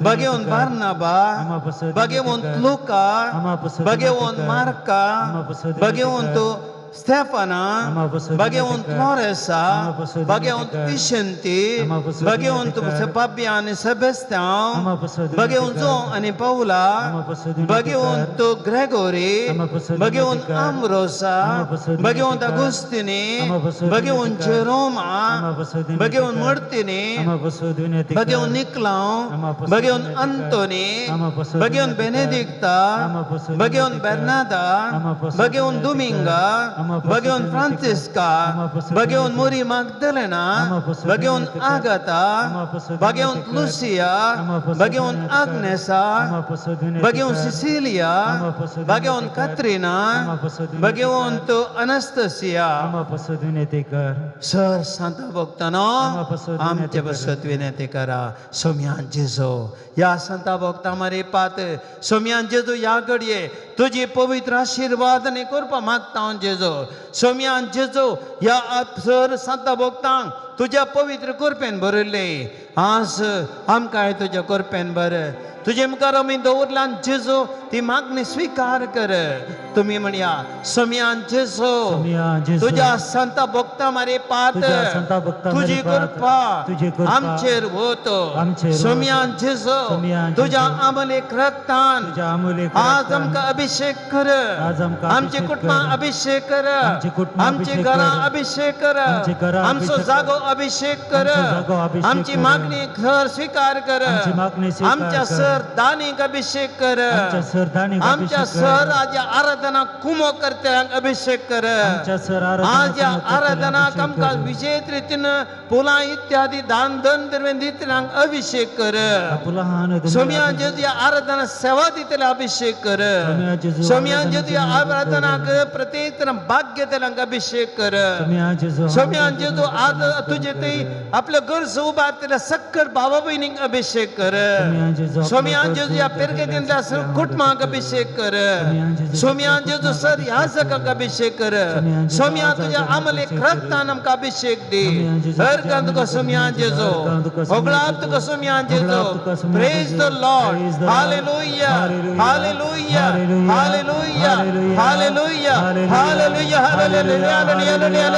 भाग्यवंत बार्नाबा, भाग्यवंत लुका, भाग्यवंत मार्का, भाग्यवंत स्टेफाना, भाग्यवंत फ्लोरेसा, भाग्यवंत विशंती, भाग्यवंत पाबिया आनी सेबेस्त्यांव, भाग्यवंत जो आनी पावला, भाग्यवंत ग्रेगोरी, भाग्यवंत आम्रोसा, भाग्यवंत अगुस्तिनी, भाग्यवंत जेरोमा, भाग्यवंत मर्तिनी, भाग्यवंत निकलांव, भाग्यवंत अंतोनी, भाग्यवंत बेनेदिक्ता, भाग्यवंत बेर्नादा, भाग्यवंत दुमिंगा, भाग्यवंत फ्रांसिस्का, भाग्यवंत मोरी मागदलेना, भाग्यवंत आगाता, भाग्यवंत लुसिया, भाग्यवंत आग्नेसा, भाग्यवंत सिसिलिया, भाग्यवंत कात्रिना, भाग्यवंत अनस्तसिया. सर संत भक्तानो आमचे बसत विनंती करा. सोम्यान जेजो ह्या संत भक्ता मरे पात सोम्यान जेजो ह्या घडये तुजी पवित्र आशिर्वाद आनी कृपा मागता हांव जेजो. सोम्यान जेजो ह्या सर संत भक्तांक तुज्या पवित्र कृपेन भरिल्ले आज आमकां तुज्या कृपेन बरें तुजे मुखार आमी दवरलान जेजू ती मागणी स्विकार कर. तुमी म्हणया सोम्यान जेजू तुज्या संता भक्ता मारे पात तुजी कृपा आमचेर वत. सोम्यान जेजू तुज्या आमलेक रक्तान आज आमकां अभिषेक कर, आमचे कुटुंबां अभिषेक कर, आमची घरां अभिषेक कर, आमचो जागो अभिषेक कर, आमची मागणी घर स्विकार कर, आमच्या सर दानीक अभिषेक कर, आमच्या सर आज आराधना कुमो करतल्यांक अभिषेक कर. आज आराधनाक आमकां विजयत रितीन फुलां इत्यादी दान धन दरम्यान दितल्यांक अभिषेक कर. सोम्या जेजू आराधना सेवा दितले अभिषेक कर. सोम्या जेजू आराधनाक प्रत्येक भाग्य दिल्यांक अभिषेक कर. सोम्या जेजू आज तुजे थंय आपल्या गरज उबारतल्या सक्कर भावा भयणींक अभिषेक कर. सोम्या जेजू ह्या पेरगेतींतल्या सर कुटुंबाक अभिषेक कर. सोम्या जेजू सर ह्या जगाक अभिषेक कर. सोम्या तुज्या आमलेक रक्तान आमकां अभिषेक दी. हर गान तुका सोम्या जेजू होगळाप तुका सोम्या जेजू. Praise the Lord. Hallelujah hallelujah hallelujah hallelujah hallelujah hallelujah hallelujah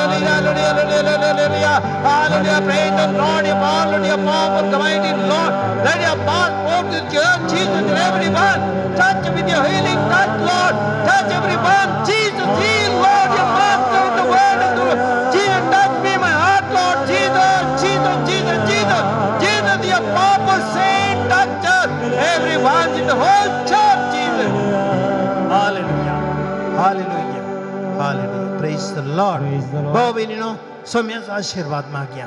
hallelujah hallelujah. Praise the Lord, your power, your power, the mighty Lord. Let your power pour to the church, Jesus, and everyone. Touch with your healing touch, Lord. Touch everyone. Jesus, heal, Lord, your master of the word of the Lord. Jesus, touch me, my heart, Lord. Jesus, Jesus, Jesus, Jesus. Jesus, your powerful saint, touch us. Everyone in the whole church, Jesus. Hallelujah. Hallelujah. Hallelujah. Praise the Lord. भाऊ बहिणीनो सोम्याचा आशीर्वाद मागया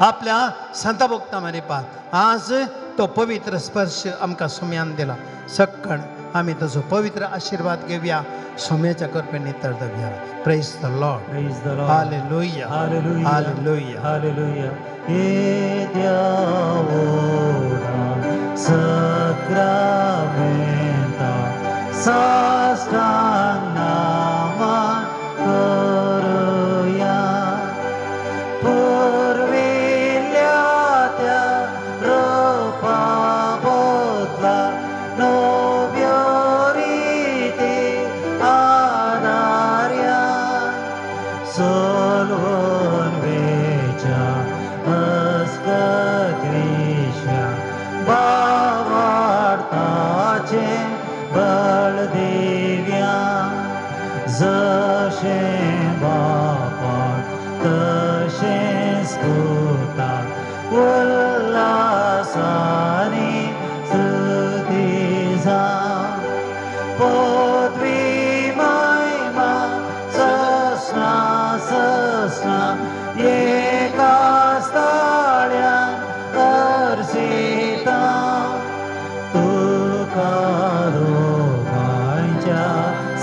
आपल्या संता भक्ता मारे पात. आज तो पवित्र स्पर्श आमकां सोम्यान दिला. सक्कण आमी ताचो पवित्र आशीर्वाद घेवया. सोम्याच्या कृपेन नितळ जावया. Praise the Lord. Praise the Lord. Hallelujah hallelujah hallelujah hallelujah. येद्या व्हडा सक्रामेंता साष्टांग नामान करुया. पुर्विल्ल्या त्या रूपा बदला नव्यो रिती आदार्या. सोलवून वेच्या अस्कत विश्या बावाडताचें बळ दिव्या. जशें बापान तशेंच पुता उल्हासानी स्तुती जावं. पदवी महिमा ससना ससना एकाच ताळ्यान अर्सिता. तुका दोगांच्या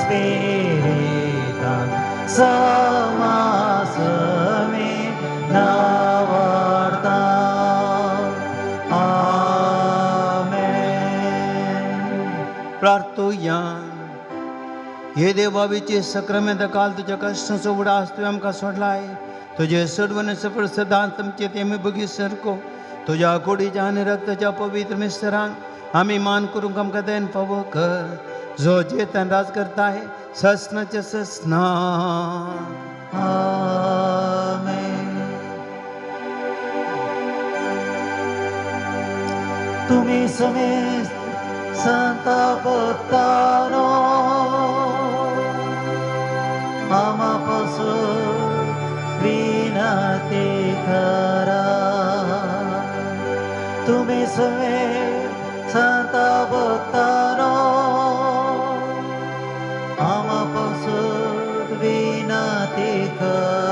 स्पिरितान समासमी नावाडता. आमेन. प्रार्थुया. हे देवावीचे सक्रमेंत काल तुज्या कश्टांचो उडास तुवें आमकां सोडलाय. तुजे सोडवण सफळ सदांच आमचे ते आमी बगी सारको तुज्या कुडीच्या आनी रक्ताच्या पवित्र मिस्तरांक आमी मान करूंक आमकां दयन फावो कर. जो जेतान राज करताय ससनाचे ससना. आमेन. तुम्ही समेस्त संता भक्तानो आमापासून विनंती करा. तुम्ही समेस्त संता भक्तानो आमापासून विनंती करा.